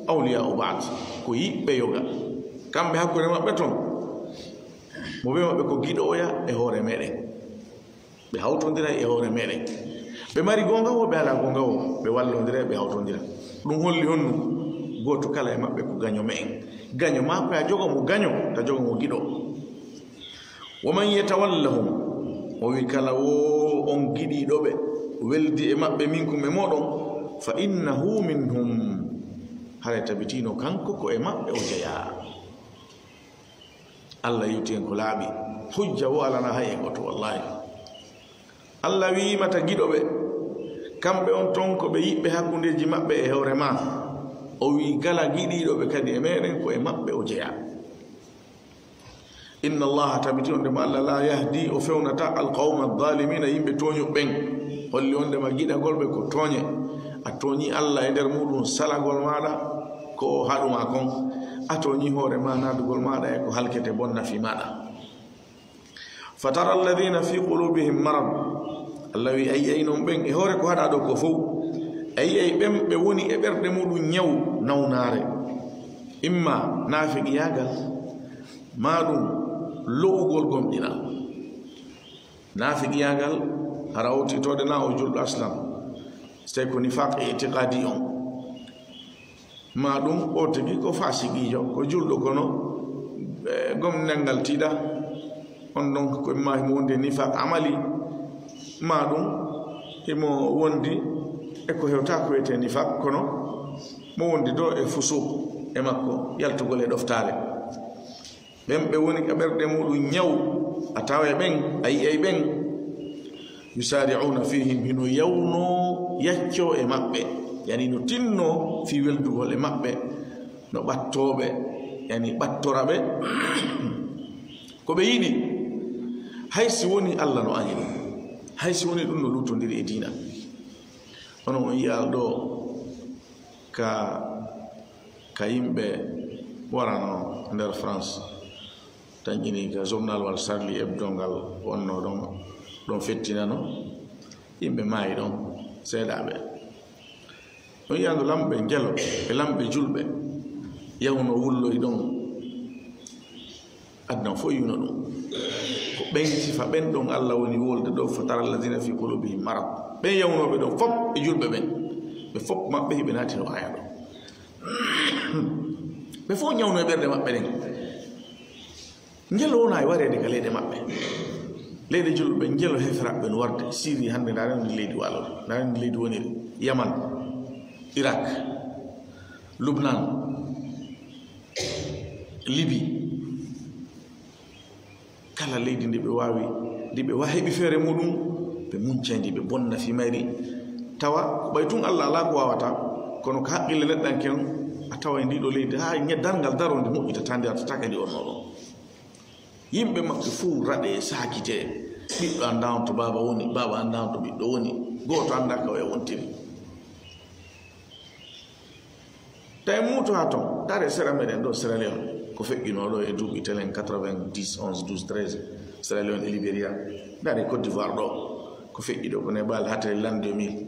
"awliya'u ba'd," ko yiɓɓe yoga. Kamɓe hakkunde maɓɓe ton, mo ɓe maɓɓe ko giɗo oya e hoore meɗen. Ɓe hawtondira e hoore meɗen. Ɓe mari goonga wo, ɓe alaa goonga wo, ɓe wallondira, ɓe hawtondira. Ɗum holli honno? Gooto kala e maɓɓe ko gaño me'en. Gaño maa ko a jogo mo gaño, ta jogo mo giɗo. "Wa man yatawallahum," o wi, "Kala wo on giɗiiɗo ɓe, weldi e maɓɓe, minkum e mooɗon, fa innahu minhum," haray tabitino kanko ko e maɓɓe o jeyaa. Allah yewti en ko laaɓi. Hujja wo alana hay e gooto, wallahi. Allah wi'i mata giɗo ɓe, kamɓe on ton ko ɓe yiɓɓe hakkundeeji maɓɓe e hoore maa. O wi'i kala giɗiiɗo ɓe kadi e meɗen ko e maɓɓe o jeyaa. Inna Allaha, tabiti on de mo Allah, la yahdi, o fewnata, al qawma adh-dhalimina, yimɓe tooñuɓe ɓen. Holli on de ma giɗagol ɓe ko tooñe. A tooñi Allah e nder muɗum salagol maaɗa ko o haɗuma kon. A tooñi hoore ma naadugol maaɗa e ko halkete bonna fii maaɗa. Fatara alladhina fi qulubihim marad. Allah wi, a yi'ay non ɓen e hoore ko haɗa ɗo ko fow. A yi'ay ɓen ɓe woni e ɓerɗe muɗum ñaw, nawnaare. Imma naafiqiyaagal, maa ɗum lo'ugol gomɗinal. Naafiqiyaagal, hara o titoode na o julɗo aslam, so tawi ko nifaq itiqadi on. Maa ɗum o tigi ko fasiqiijo, ko julɗo kono, eh, gomɗinal ngal tiiɗa. On ɗon ko imma himo wondi e nifaq amali, maa ɗum himo wondi e ko hewta ko wiyetee nifaq, kono mo wondi ɗo e fusuq e makko, yaltugol e ɗoftaare. Ɓen ɓe woni ka ɓerɗe muɗum ñaw, a taway ɓen, a yi'ay ɓen. Yusari'una fihim, hino yawnoo yaccoo e maɓɓe, yani no tinnoo fii weldugol e maɓɓe, no ɓattooɓe, yani ɓattora ɓe ko ɓe yiɗi, hay si woni Alla no añi ɗum, hay si woni ɗum no luutondiri e diina. Onon on yi'aa ɗo ka, ka yimɓe warano nder France, tan ƴini ka journal wal Charlie Hebdo ngal wonno ɗon, ɗon fettinano, yimɓe maayi ɗon, seeɗaaɓe. On yi'ano lamɓe ngelo e lamɓe julɓe yawno wulloy ɗon. Aduna fof yi'uno ɗum. Ko ɓen sifa ɓen ɗon Alla woni wolde ɗo, "Fatara alladina fi qulubihim marad." Ɓen yawnooɓe ɗon fof e julɓe ɓen, ɓe fof maɓɓe hiɓe naati no aya ɗo. Ɓe fof ñawno e ɓerɗe maɓɓe ɗen. Ngelo wona e wareede ka leyɗe maɓɓe. Leyɗe julɓe, ngelo heeferaɓe no warde. Syrie hannde, ndaaren ndi leydi waalori, ndaaren ndi leydi woniri. Yaman, Irak, Lubnan, Libi. Kala leydi ndi ɓe waawi, ndi ɓe wa-, heɓi feere muɗum, ɓe muncay ndi, ɓe bonna fii mayri. Tawa ko ɓay tun Alla alaa ko waawata, kono ko haqqille neɗɗanke on, a taway ndi ɗo leydi, haa ñe-, darngal daro ndi moƴƴitata, ndi artata kadi on ɗon. Yimɓe maɓɓe fuu raɗe, saakite. Ɓiɗɗo anndaa on to baaba woni, baaba anndaa on to ɓiɗɗo woni. Gooto anndaa ka o e wontiri. Tawi muuto haa ton, ndaare sera meɗen ɗo, Sierra Leone, ko feƴƴunoo ɗo e duuɓi telen quatre-vingt-dix, onze, douze, treize. Sierra Leone e Liberia. Ndaare Côte d'Ivoire ɗo, ko feƴƴi ɗo, ko neɓaali haa tele l'an deux mille.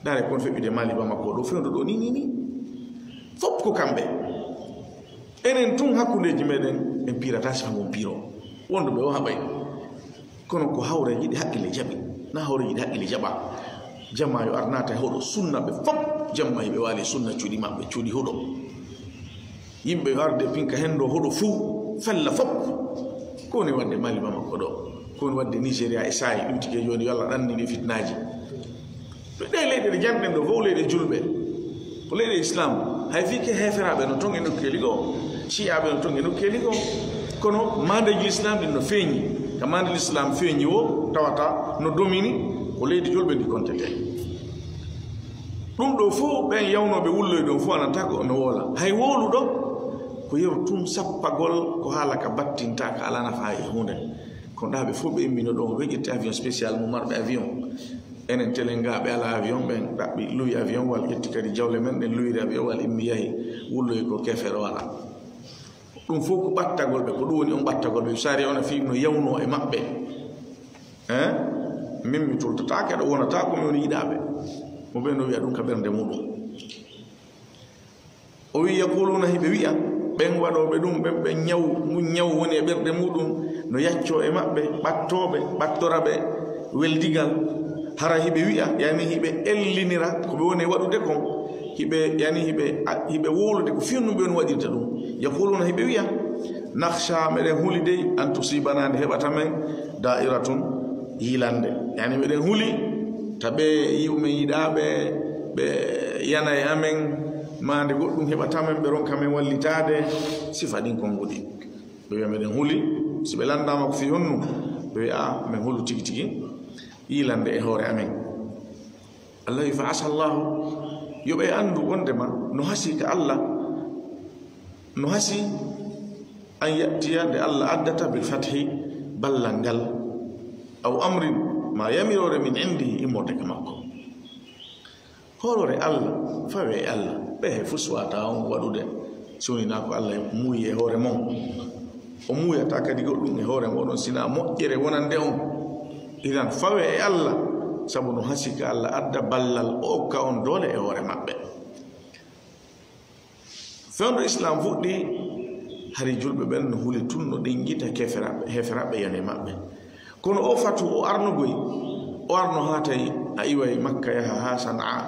Ndaare kon feƴƴude Mali, Bamako ɗo, fewndo ɗo, ni, ni, ni. Fof ko kamɓe. Enen tun hakkundeeji meɗen, en piirata sifa ngon piiro. Wonduɓe o haɓay. Kono ko hawreeji ɗi haqqille jaɓi, na hawreeji ɗi haqqille jaɓa. Jamma yo ar naata e hoɗo sunna ɓe fof. Jamma yo ɓe waali sunna cuuɗi maɓɓe, cuuɗi huɗo. Yimɓe yo arde pinka hendo hoɗo fuu, fella fof. Ko woni wadde Mali Bamako ɗo? Ko woni wadde Nigeria e Saayi, ɗum tigi jooni yo Allah ɗanni ɓe fitnaaji. Ɗe leyɗe ɗe janɗen ɗo fof, leyɗe julɓe. Ko leyɗe Islam. Hay fii ke heeferaaɓe no ton e nokkeeli goo, Shi'aaɓe no ton e nokkeeli goo. Kono maandeeji Islam ɗin no feeñi. Ka maandeeji Islam feeñi o tawata no domini ko leydi julɓe ndi kontete. Ɗum ɗo fof, ɓen yawnooɓe wulloy ɗon fof anata ko no woola. Hay wowluɗo ko yeru tun sappagol ko haala ka battinta ka alaa nafa e huunde. Kono ɗa ɓe fof ɓe immino ɗon, ɓe ƴetti avion spécial mum marɓe avion. Enen telen ga ɓe alaa avion, ɓen ɗaɓɓi luwi avion wal, ƴetti kadi jawle men ɗen luwiri avion wal, immi yahi wulloy ko kefere wala. Ɗum fof ko ɓattagol ɓe, ko ɗum woni on ɓattagol ɓe. Sari on a fii no yawnoo e maɓɓe. Hein? Min mi tultataake ɗo wonata ko mi woni yiɗaaɓe. Mo ɓe no wi'a ɗum ka ɓernde muɗum. O wi, yaquluna, hiɓe wi'a, ɓen waɗooɓe ɗum, ɓen ɓe ñaw, ngun ñaw woni e ɓerɗe muɗum, no yaccoo e maɓɓe, ɓattooɓe, ɓattora ɓe weldigal. Hara hiɓe wi'a, yani hiɓe ellinira ko ɓe woni e waɗude kon, hiɓe, yani hiɓe, a, hiɓe wowlude ko fii ɗum ɓe woni waɗirta ɗum. Yaquluna, hiɓe wi'a, nakhsha, meɗen huli dey, an tusibana, nde heɓata men, da'iratun, yilande. Yani meɗen huli, ta ɓe yi'u men yiɗaaɓe, ɓe yana e amen, maa nde goɗɗum heɓata men, ɓe ronka men wallitaade, sifa ɗin konnguɗi. Ɓe wi'a meɗen huli, si ɓe lanndaama ko fii honnu, ɓe wi'a, "A, men hulu tigi tigi, yilande e hoore amen." Allah wi, "Fa asa Allahu," yo ɓe anndu wondema no hasi ka Allah, no hasi an ya'tiya, nde Allah addata, bil fathi, ballal ngal, aw amrin, ma yamiroore min indihi, immorde ka makko. Hoolore Allah, fawe e Allah, ɓe he fus wata on waɗude, so woni na ko Allah muuyi e hoore mon. O muuyata kadi goɗɗum e hoore moɗon, sina moƴƴere wonande on. Idan, fawe e Allah, sabu no hasi ka Allah adda ballal o okka on doole e hoore maɓɓe. Fewndo Islam fuɗɗi, hari julɓe ɓen no huli tun, no ɗingita keferaɓe, heferaaɓe yane maɓɓe. Kono o fatu o arnogoy, o arno haa tawi a iway Makka yaha haa Sana'a,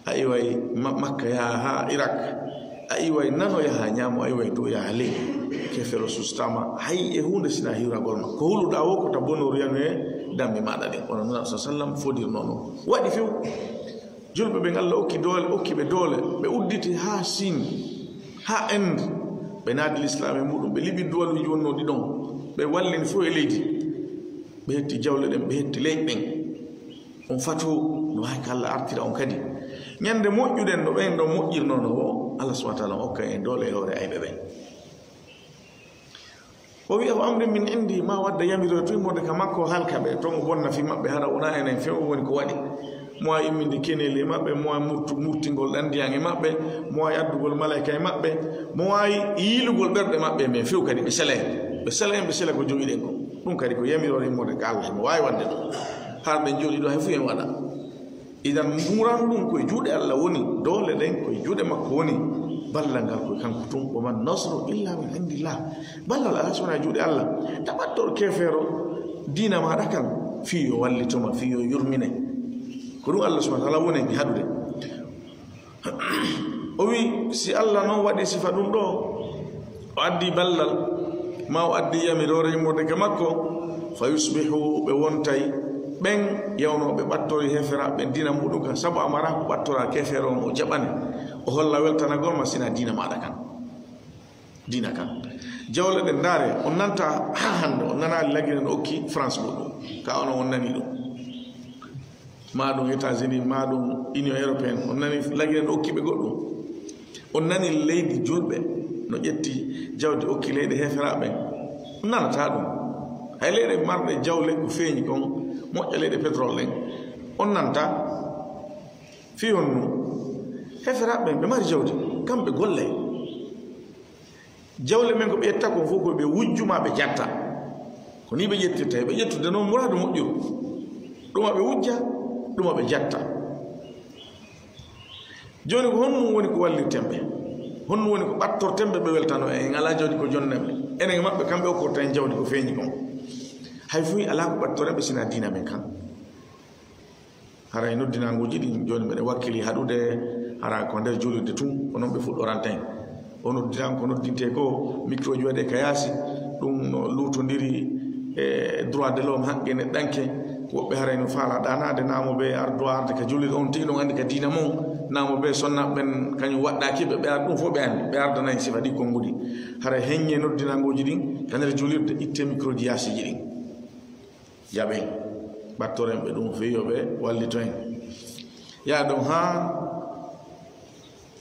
a iway Ma-, Makka yaha haa Irak, a iway nano yaha ñaamo, a iway to yaha ley. Kefero sustama, hay e huunde sina hiwragol ma. Ko huluɗaa wo ko ta bonoru yanu e dammi maaɗa ɗin. Kono Nulaaɗo sa sallam fodirno non. Waɗi few. Julɓe ɓen, Allah okki doole, okki ɓe doole, ɓe udditi haa Siin, haa Inde, ɓe naadi Lislaam e muɗum, ɓe liɓi duwaluuji wonnooɗi ɗon, ɓe wallini fow e leydi, ɓe hetti jawle ɗen, ɓe hetti leyɗe ɗen. On fatu no waawi ka Allah artira on kadi. Ñande moƴƴuɗen no ɓen ɗon moƴƴirnoo no wo, Allah subhaanahu wa ta'aala okka en doole e hoore ayɓe ɓen. O wi'a, "Wa amrin min indi," ma wadda yamiroore to immorde ka makko, halka ɓe, to mo bonna fii maɓɓe, hara wonaa enen few woni ko waɗi. Mo waawi imminde keneeli e maɓɓe, mo waawi murtu-, murtingol ɗan ndiyan e maɓɓe, mo waawi addugol malayka e maɓɓe, mo waawi yiilugol ɓerɗe maɓɓe, men few kadi ɓe sela en. Ɓe sela en, ɓe sela ko jogiɗen ko. Ɗum kadi ko yamiroore immorde ka Allah, mo waawi waɗde ɗum. Har ɓen jooɗii ɗo, hay fuu en waɗa. Idan, muran ɗum ko e juuɗe Allah woni, doole ɗen ko e juuɗe makko woni, ballal ngal ko e kanko tun, "Wa man nasru illa min indillah." Ballal alaa so wonaa e juuɗe Allah. Ta ɓattor keefeero diina maaɗa kan, fii yo wallito ma, fii yo yurmine. Ko ɗum Allah subhaanahu wa ta'aala woni e haɗude. O wi, si Allah non waɗi sifa ɗum ɗo, o addi ballal, ma o addi yamiroore immorde ka makko, fa yusbihu, ɓe wontay, ɓen yawnooɓe ɓattori heferaaɓe diina muɗum kan, sabu a maraa ko ɓattoraa keefeero on, o jaɓane, o holla weltanagol ma sina diina maaɗa kan. Diina kan. Jawle ɗen, ndaare, on nanta haa hannde, on nanaali lagine no okki France goɗɗum. Ka onon on nani ɗum. Maa ɗum États-Unis, maa ɗum Union Européenne. On nani lagine no okki ɓe goɗɗum. On nani leydi julɓe no ƴetti jawdi okki leyɗe heferaaɓe ɓen. On nanataa ɗum. Hay leyɗe marɗe jawle ko feeñi kon, moƴƴa leyɗe pétrole ɗen. On nanta. Fii honno? Heferaaɓe ɓen ɓe mari jawdi, kamɓe golle. Jawle men ko ɓe ƴetta kon fow ko ɓe wujju ma ɓe jatta. Ko ni ɓe ƴettirta, ɓe ƴettude noon muraadu moƴƴuru. Ɗuma ɓe wujja, ɗuma ɓe jatta. Jooni ko honɗum woni ko wallirten ɓe? Honɗum woni ko ɓattorten ɓe, ɓe weltano en? En alaa jawdi ko jonnen ɓe. Enen e maɓɓe kamɓe okkorta en jawdi ko feeñi kon. Hay fuu alaa ko ɓattoren ɓe sina diina men kan. Haray noddinaanguuji ɗin, jooni mbeɗa wakkili haɗude, hara ko nder juulirde tun, ko non ɓe fuɗɗoranta en. O noddinan ko noddintee ko, microji waɗee ka yaasi, ɗum no luutondiri e droit de l'homme, haqqe neɗɗanke. Woɓɓe haray no faala ɗaanaade, naa mo ɓe ardo arde ka juulirde on, tigi ɗon anndi ka diina mon, naa mo ɓe sonna ɓen, kañum waɗɗaaki ɓe, ɓe ar-, ɗum fof ɓe anndi, ɓe ardanay sifa ɗi konnguɗi. Haray heññee noddinaanguuji ɗin, ka nder juulirde, ittee microji yaasiji ɗin. Jaɓen, ɓattoren ɓe ɗum fii yo ɓe wallito en. Yaa ɗon haa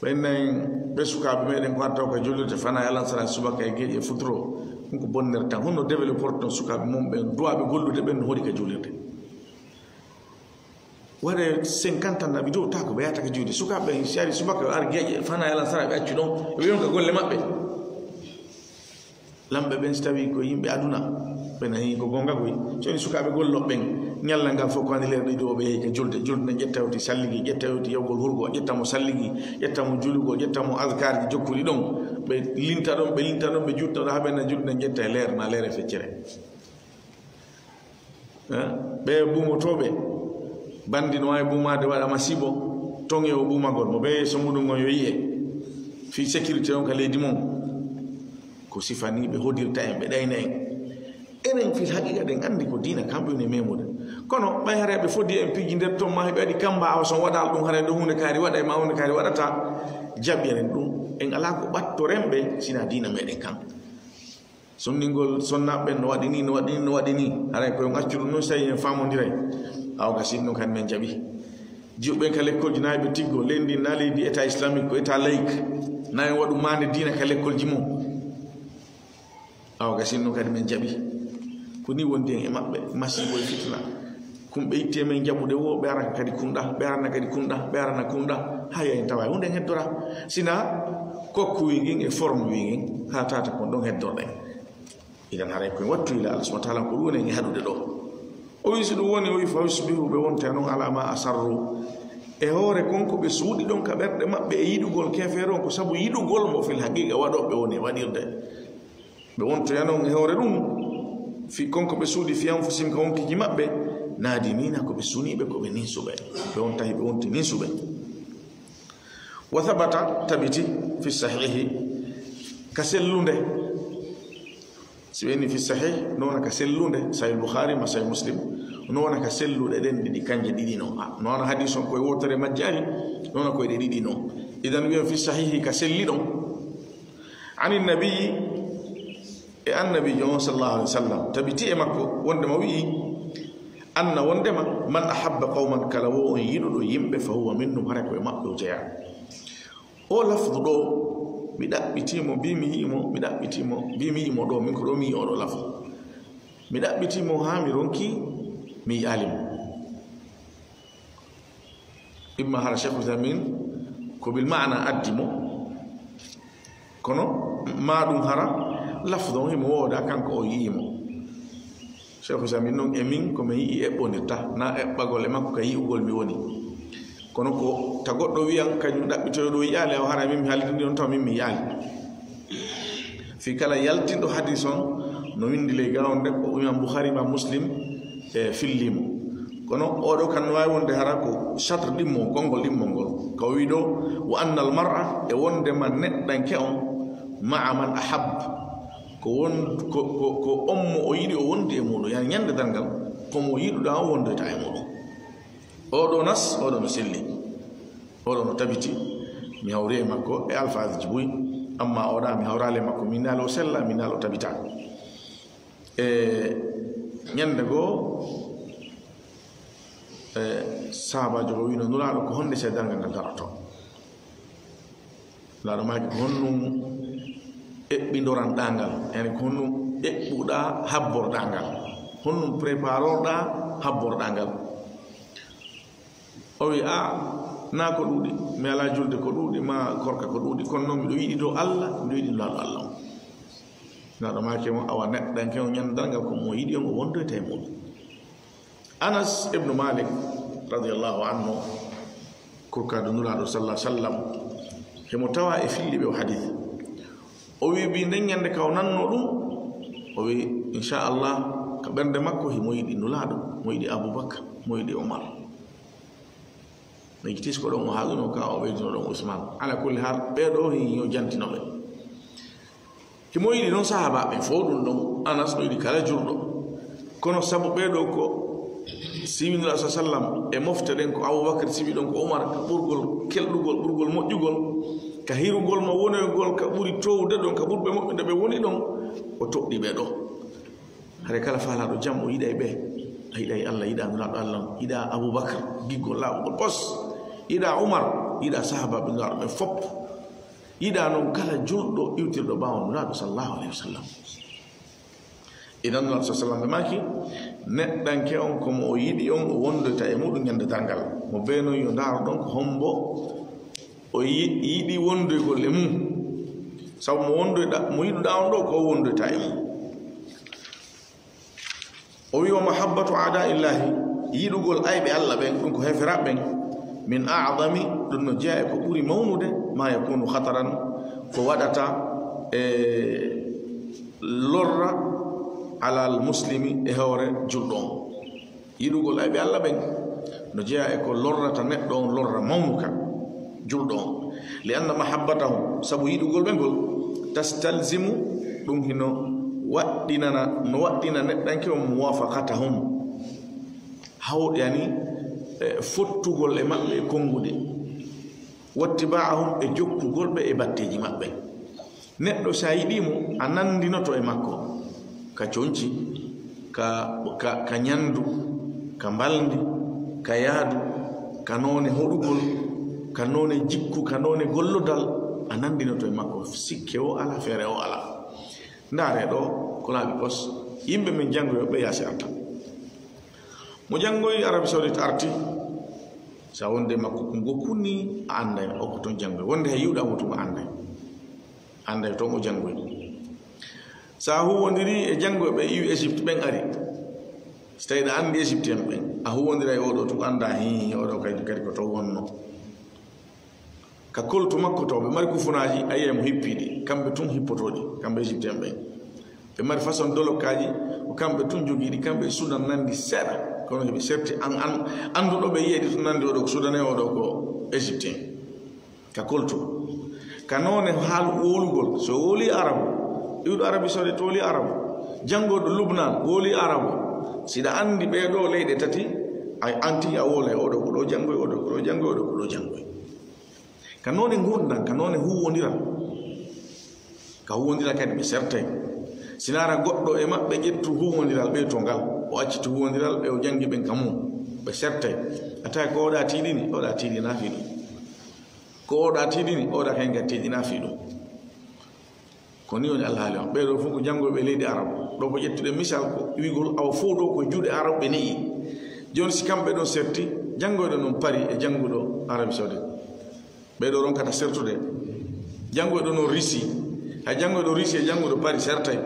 ɓen nayi ɓe sukaaɓe meɗen ko adda ka juulirde fana e alansara subaka e geeƴe futuro. Ɗum ko bonnere tan. Honno développorte ɗon sukaaɓe mum ɓen, duwaaɓe gollude ɓen no hoɗi ka juulirde? Waɗe cinquante ans naɓi dow, taa ko ɓe yahata ka juulirde. Sukaaɓe ɓen si ari subaka yo ar geeƴe fana e alansara ɓe accu ɗon, ɓe wiyon ka golle maɓɓe. Lamɓe ɓen, si tawii ko yimɓe aduna, ɓe nanii ko goonga koy. So woni sukaaɓe gollooɓe ɓen, ñallal ngal fof ko hannde leer ɗiɗi o, ɓe yehi ka julde. Julde nden ƴetta yewti salligi, ƴetta yewti yawgol hurgo, ƴetta mo salligi, ƴetta mo julugol, ƴetta mo azkarji jokkuɗi ɗon. Ɓe linta ɗon, ɓe linta ɗon, ɓe juuta ɗon, haa ɓe na julde nden ƴetta e leer, na leer e feccere. Eh, ɓe buumotooɓe, banndi no waawi buumaade waɗa masiibo, toŋe o buumagol mo, ɓe yeeso muɗum on yo yi'e. Fii sécurité on ka leydi mum. Ko sifa ni ɓe hodirta en, ɓe ɗayna en. Enen fil haqiqa ɗen anndi ko diina kamɓe woni e memude. Kono ɓay hara ɓe fodi en piiji nder ton, ma heɓe waɗi kamba awa son waɗal ɗum, haray ɗo huunde kaari waɗa e ma huunde kaari waɗata, jaɓiren ɗum. En alaa ko ɓattoren ɓe sina diina meɗen kan. Sonningol sonnaaɓe ɓen no waɗi ni, no waɗi ni, no waɗi ni. Haray ko yo on accu ɗum non, si tawi en faamondiray. Awa ka sinno kan men jaɓi. Jiwɓe ka lekkolji na ɓe tiggo, leydi na leydi état islamique, ko état laïque. Na en waɗu maande diina ka lekkolji mum. Awa ka sinno kadi men jaɓi. Ko ni wondi en e maɓɓe, masiibo e fitina. Kun ɓe itti e men jaɓude wo, ɓe arana kadi kunɗa, ɓe arana kadi kunɗa, ɓe arana kunɗa. Haya en tawa hunde en heddora. Sina kokku wi ngin e forme wi ngin, haa tata kon ɗon heddorɗen. Idan haray koye wattu ila Allah subhanahu wa ta'ala ko ɗum en e haɗude ɗo. O wi si ɗum woni, o wi fa yusbihu, ɓe wonta noon ala ma asarru. E hoore kon ko ɓe suuɗi ɗon ka ɓerɗe maɓɓe e yiɗugol keefeero on, ko sabu yiɗugol mo fil haqiqa waɗooɓe woni e waɗirde. Ɓe wontoya non e hoore ɗum, fii kon ko ɓe suuɗi fii anfusihim ka wonkiji maɓɓe, naadi nii na ko ɓe suniiɓe, ko ɓe ninsuɓe. Ɓe wontahi ɓe wonti ninsuɓe. Wa thabata, tabiti, fi sahihi, ka sellunde. Si ɓe inni fi sahih, no wona ka sellunde, Sahih Bukhari ma Sahih Muslim, no wona ka selluɗe ɗen ɗiɗi, kanje ɗiɗi no. A, no wona hadis on koye wootere majje ari, no wona koye ɗe ɗiɗi no. Idan wiyen fi sahihi ka selli ɗon. Ani nabi, e annabiijo on sallallahu alaihi wasallam, tabiti e makko, wondema wi'i, anna wondema, man ahabba qawman, kala wo on yiɗuɗo yimɓe, fa huwa minhum, hara ko e maɓɓe o jeyaa. O lafdu ɗo, mi ɗaɓɓitii mo, mbii mi yi'i mo, mi ɗaɓɓitii mo, mbii mi yi'i mo ɗo, min ko ɗo mi yi'i oɗo lafdu. Mi ɗaɓɓitii mo haa mi ronki, mi yi'aali mo. Imma hara Cheikh Uthaymeen ko bil maana addi mo, kono maa ɗum hara lafdu on himo wooda, kanko o yi'i mo. Cheikh Uthaymeen non e min ko mi yi'i eɓɓondirta, na eɓɓagol e makko ka yi'ugol mi woni. Kono ko ta goɗɗo wi'an kañum ɗaɓɓitoyo ɗo yi'aali, awa hara min mi haalidini on taw min mi yi'aali. Fii kala yaltinɗo hadis on no windi ley gaawonde ko Imam Bukhari ma Muslim e filli mo. Kono oɗo kan no waawi wonde hara ko shatr ɗimmo, konngol ɗimmol ngol. Ka o wi'i ɗo, wa annal mar'a, e wondema neɗɗanke on, ma'a man ahab, ko won-, ko, ko, ko on mo o yiɗi o wondi e muɗum. Yani ñande darngal, ko mo yiɗuɗaa o wondoyta e muɗum. Oɗo nas, oɗo no selli. Oɗo no tabiti. Mi hawri e makko e alfaaziji buy. Amma oɗa mi hawraali e makko. Min naali o sella, min naali o tabita. E ñande goo, e sahaabaajo o wi'no Nulaaɗo, ko honde se darngal ngal daroto? Nulaaɗo maaki, ko honɗum eɓɓindoranɗaa ngal? Yani, ko honɗum eɓɓuɗaa habborɗaa ngal? Honɗum préparorɗaa habborɗaa ngal? O wi'i, a, naa ko ɗuuɗi. Mi alaa julde ko ɗuuɗi, maa korka ko ɗuuɗi. Kono noon miɗo yiɗi ɗo Allah, miɗo yiɗi Nulaaɗo Allah on. Nulaaɗo maaki mo, awa neɗɗanke on ñande darngal ko mo yiɗi on o wondoyta e muɗum. Anas ibnu Malik, radiyallahu anhu, kurkaado Nulaaɗo, sallallahu alaihi wasallam, himo tawa e filliiɓe o hadis. O wi'i, bi nden ñande ka o nanno ɗum, o wi'i, inchallah, ka ɓernde makko, himo yiɗi Nulaaɗo, mo yiɗi Abubakar, mo yiɗi Umar. Mi yejjitii si ko ɗon o haaluno ka, o ɓeyduno ɗon Usman. Ala kulli haal, ɓee ɗoo hin yo jantino ɓe. Himo yiɗi noon sahaabaaɓe fof ɗum ɗon. Anas no yiɗi kala julɗo. Kono sabu ɓee ɗoo ko siwinira sa sallam e mofte ɗen, ko Abubakar siwi ɗon, ko Umar, ka ɓurgol kelɗugol, ɓurgol moƴƴugol, ka hirugol ma wonoygol ka ɓuri toowde ɗon, ka ɓurɓe moƴƴude ɓe woni ɗon, o toɗɗii ɓee ɗoo. Hare kala faalaaɗo jam o yiɗay ɓe. A yiɗay Allah, yiɗa Nulaaɗo Allah, yiɗa Abubakar, giggol laaɓugol pos, yiɗa Umar, yiɗa sahaabaaɓe Nulaaɗo ɓe fop. Yiɗa noon kala julɗo iwtirɗo ɓaawo Nulaaɗo sallallahu alaihi wasallam. Idan Nulaaɗo sallallahu alaihi wasallam ɓe maaki, neɗɗanke on ko mo o yiɗi on, o wondoyta e muɗum ñande darngal. Mo bee noon yo ndaaro ɗon ko hombo o yi-, yiɗi wondoygol e mum. Sabu mo wondoyɗa, mo yiɗuɗa on ɗo ko o wondoyta e mum. O wi, "Wa mahabbatu a'da'illahi, yiɗugol ayɓe Allah ɓen, ɗum ko heferaaɓe ɓen, min a'dami, ɗum no jeyaa e ko ɓuri mawnude, ma yakunu khataran, ko waɗata e lorra, alal muslimi, e hoore julɗo on." Yiɗugol ayɓe Allah ɓen no jeyaa e ko lorrata neɗɗo on, lorra mawnuka julɗo on. Li anna mahabbatahum, sabu yiɗugol ɓe ngol, tastalzimu, ɗum hino waɗɗinana, no waɗɗina neɗɗanke on muwafaqatahum, haw-, yani, e, fottugol e maɓɓe e konngude, wattiba'ahum, e jokkugol ɓe e batteeji maɓɓe. Neɗɗo, si a yiɗii mo, a nanndinoto e makko ka conci, ka, ka, ka ñanndu, ka mbalndi, ka yaadu, ka noone hoɗugol, ka noone jikku, ka noone gollodal, a nanndinoto e makko. Sikke o alaa, feere o alaa. Ndaaree ɗo, ko laaɓi pos, yimɓe men janngoyooɓe yaasi arta. Mo janngoyi Arabie Saoudite arti, so a wondi e makko, ko ngokku ni a annday, o ko toon janngoyi. Wonde hay yiwɗa mo tuma annday. Annday toon o janngoyi. So a huwondiri e janngoyɓe iwi Égypte ɓen ari, so tawi ɗa anndi Égyptien ɓen, A huwondira e oɗo tun, annda, hii, oɗo kadi, kadi ko to wonno. Ka koltu makko to, ɓe mari kufunaaji, a yi'ay mo hippiiɗi, kamɓe tun hippotooɗi, kamɓe Égyptien ɓen. Ɓe mari façon dolokkaaji, ko kamɓe tun jogiiɗi, kamɓe Sudan nandi seeɗa, kono hiɓe serti an, an, annduɗo ɓe yi'ay ɗi tun nandi oɗo ko Sudan e oɗo ko Égyptien. Ka koltu. Ka noone haal wowlugol, so wowli Arabu, iwɗo Arabi Saudi to wowli Arabu, janngoɗo Lubnan wowli Arabu. Si ɗa anndi ɓee ɗoo leyɗe tati, a anti a wowlay oɗo ko ɗo janngoy, oɗo ko ɗo janngoy, oɗo ko ɗo janngoy. Ka noone ngurndan, ka noone huwwondiral. Ka huwwondiral kadi ɓe sertay. Si naara goɗɗo e maɓɓe ƴettu huwwondiral ɓe to ngal, o acciti huwwondiral ɓe o janngi ɓen ka mum, ɓe sertay. A tawi ko oɗa tiiɗini, oɗa tiiɗina fii ɗum. Ko oɗa tiiɗini, oɗa kay ngal tiiɗina fii ɗum. Ko ni woni alhaali on. Ɓee ɗoo fof ko janngoyɓe leydi Arab. Ɗo ko ƴettuɗen misal ko wi'gol awa fof ɗo ko juuɗe Arab ɓe ne'i. Jooni si kamɓe ɗon serti, janngoyɗo non Paris e jannguɗo Arabie Saoudite. Ɓee ɗoo ronkata sertude. Janngoyɗo non Russie. Hay janngoyɗo Russie e jannguɗo Paris sertay.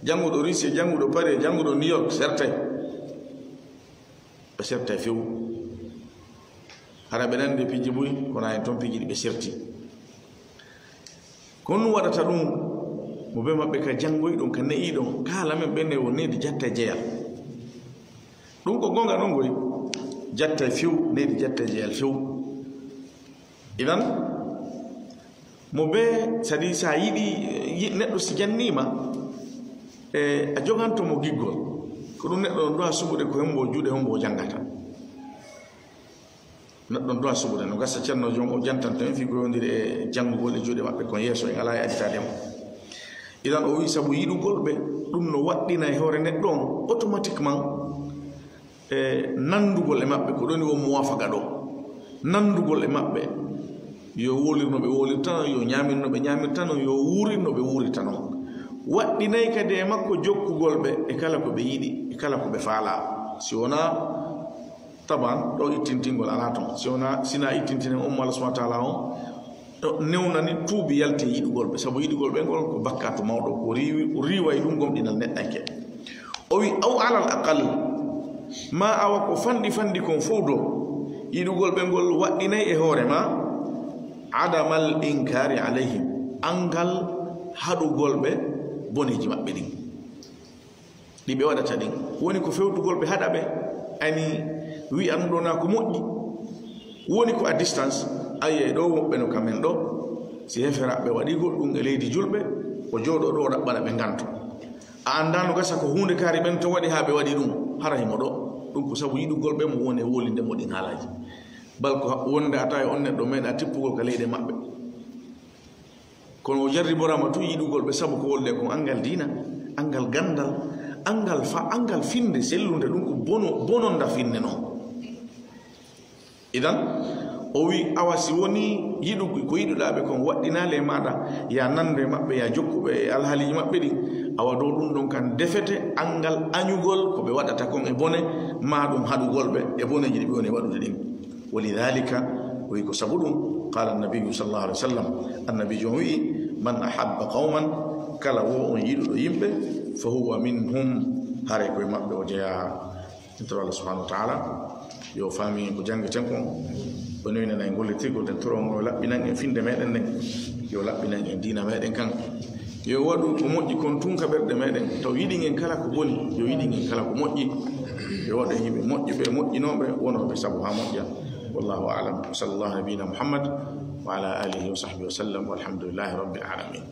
Jannguɗo Russie e jannguɗo Paris e jannguɗo New York sertay. Ɓe sertay few. Hara ɓe nandi piiji buy, kono hay toon piiji ɗi ɓe serti. Ko ɗum waɗata ɗum, mo bee maɓɓe ka janngoyɗon, ka ne'iɗon, ka haala men ɓen ne wo nehdi jatta e jeyal. Ɗum ko goonga ɗon koy, jatta e few, nehdi jatta e jeyal few. Idan, mo bee, c'est-à-dire, so a yiɗi, yi-, neɗɗo si janniima, e, a joganto mo giggol. Ko ɗum neɗɗo ɗon du'a suɓude ko hombo juuɗe hombo o janngata. Neɗɗo ɗon du'a suɓude, no gasa Ceerno Joom o jantanto en fii ko yowndiri e janngugol e juuɗe maɓɓe kon yeeso en alaa e aditaade mo. Idan o wi'i sabu yiɗugol ɓe, ɗum no waɗɗina e hoore neɗɗo on automatiquement e nanndugol e maɓɓe, ko ɗoni won muwafaqa ɗo. Nanndugol e maɓɓe, yo wowlir no ɓe wowlirta non, yo ñaamir no ɓe ñaamirta non, yo wuurir no ɓe wuurirta non. Waɗɗinay kadi e makko jokkugol ɓe e kala ko ɓe yiɗi, e kala ko ɓe faalaa. Si wonaa, taban, ɗo ittintingol alaa ton. Si wonaa, si na ittintinen on mo Allah subhanahu wa ta'ala on, ɗo newnani tuubi yalti e yiɗugol ɓe, sabu yiɗugol ɓe ngol ko bakkaatu mawɗo, ko riiwi-, riiway ɗum gomɗinal neɗɗanke. O wi, aw alal aqal, ma awa ko fanɗi fanɗi kon fow do, yiɗugol ɓe ngol waɗɗinay e hoore ma, adamal inkaari alayhim, anngal haɗugol ɓe boneeji maɓɓe ɗin. Ɗi ɓe waɗata ɗin. Woni ko fewtugol ɓe haɗa ɓe, ani wi'an ɗo na ko moƴƴi. Woni ko à distance, a yi'ay ɗo woɓɓe no ka men ɗo, si heferaaɓe waɗigol ɗum e leydi julɓe, o jooɗo ɗo o ɗaɓɓana ɓe nganto. A anndaa no gasa ko huunde kaari ɓen to waɗi haa ɓe waɗi ɗum, hara himo ɗo. Ɗum ko sabu yiɗugol ɓe mo woni e wolinde mo ɗin haalaaji. Bal ko wonde a tawi on neɗɗo meeɗa tippugol ka leyɗe maɓɓe. Kono o jarriboraama tun yiɗugol ɓe sabu ko wolde kon anngal diina, anngal ganndal, anngal fa-, anngal finnde sellunde, ɗum ko bono-, bononda finnde non. Idan, o wi, awa si woni yiɗu-, ko yiɗuɗaa ɓe kon waɗɗinaali e maaɗa, ya nanndu e maɓɓe, ya jokku ɓe e alhaaliiji maɓɓe ɗin, awa dow ɗum ɗon kan defete anngal añugol ko ɓe waɗata kon e bone, maa ɗum haɗugol ɓe e boneeji ɗi ɓe woni waɗude ɗin. Walidhalika, o wi ko sabu ɗum, qala annabiyu sallallahu alaihi wasallam, annabiijo on wi'i, man ahabba qawman, kala wo on yiɗuɗo yimɓe, fa huwa minhum, haray ko e maɓɓe o jeyaa. En toro Allah subhanahu wa ta'ala, yo faami ko janngeten kon, o newinana en gollirgol, en toro mo o laɓɓinan en finnde meɗen nden, yo laɓɓinan en diina meɗen kan. Yo waɗu ko moƴƴi kon tun ka ɓerɗe meɗen. Taw yiɗi en kala ko boni, yo yiɗi en kala ko moƴƴi. Yo waɗu en yimɓe moƴƴuɓe, moƴƴinooɓe, wonooɓe sabu haa moƴƴa. Wallahu a'lam. Wa sallallahu ala nabiyyina Muhammad wa ala alihi wa sahbihi wa sallam. Walhamdulillahi rabbil alamin.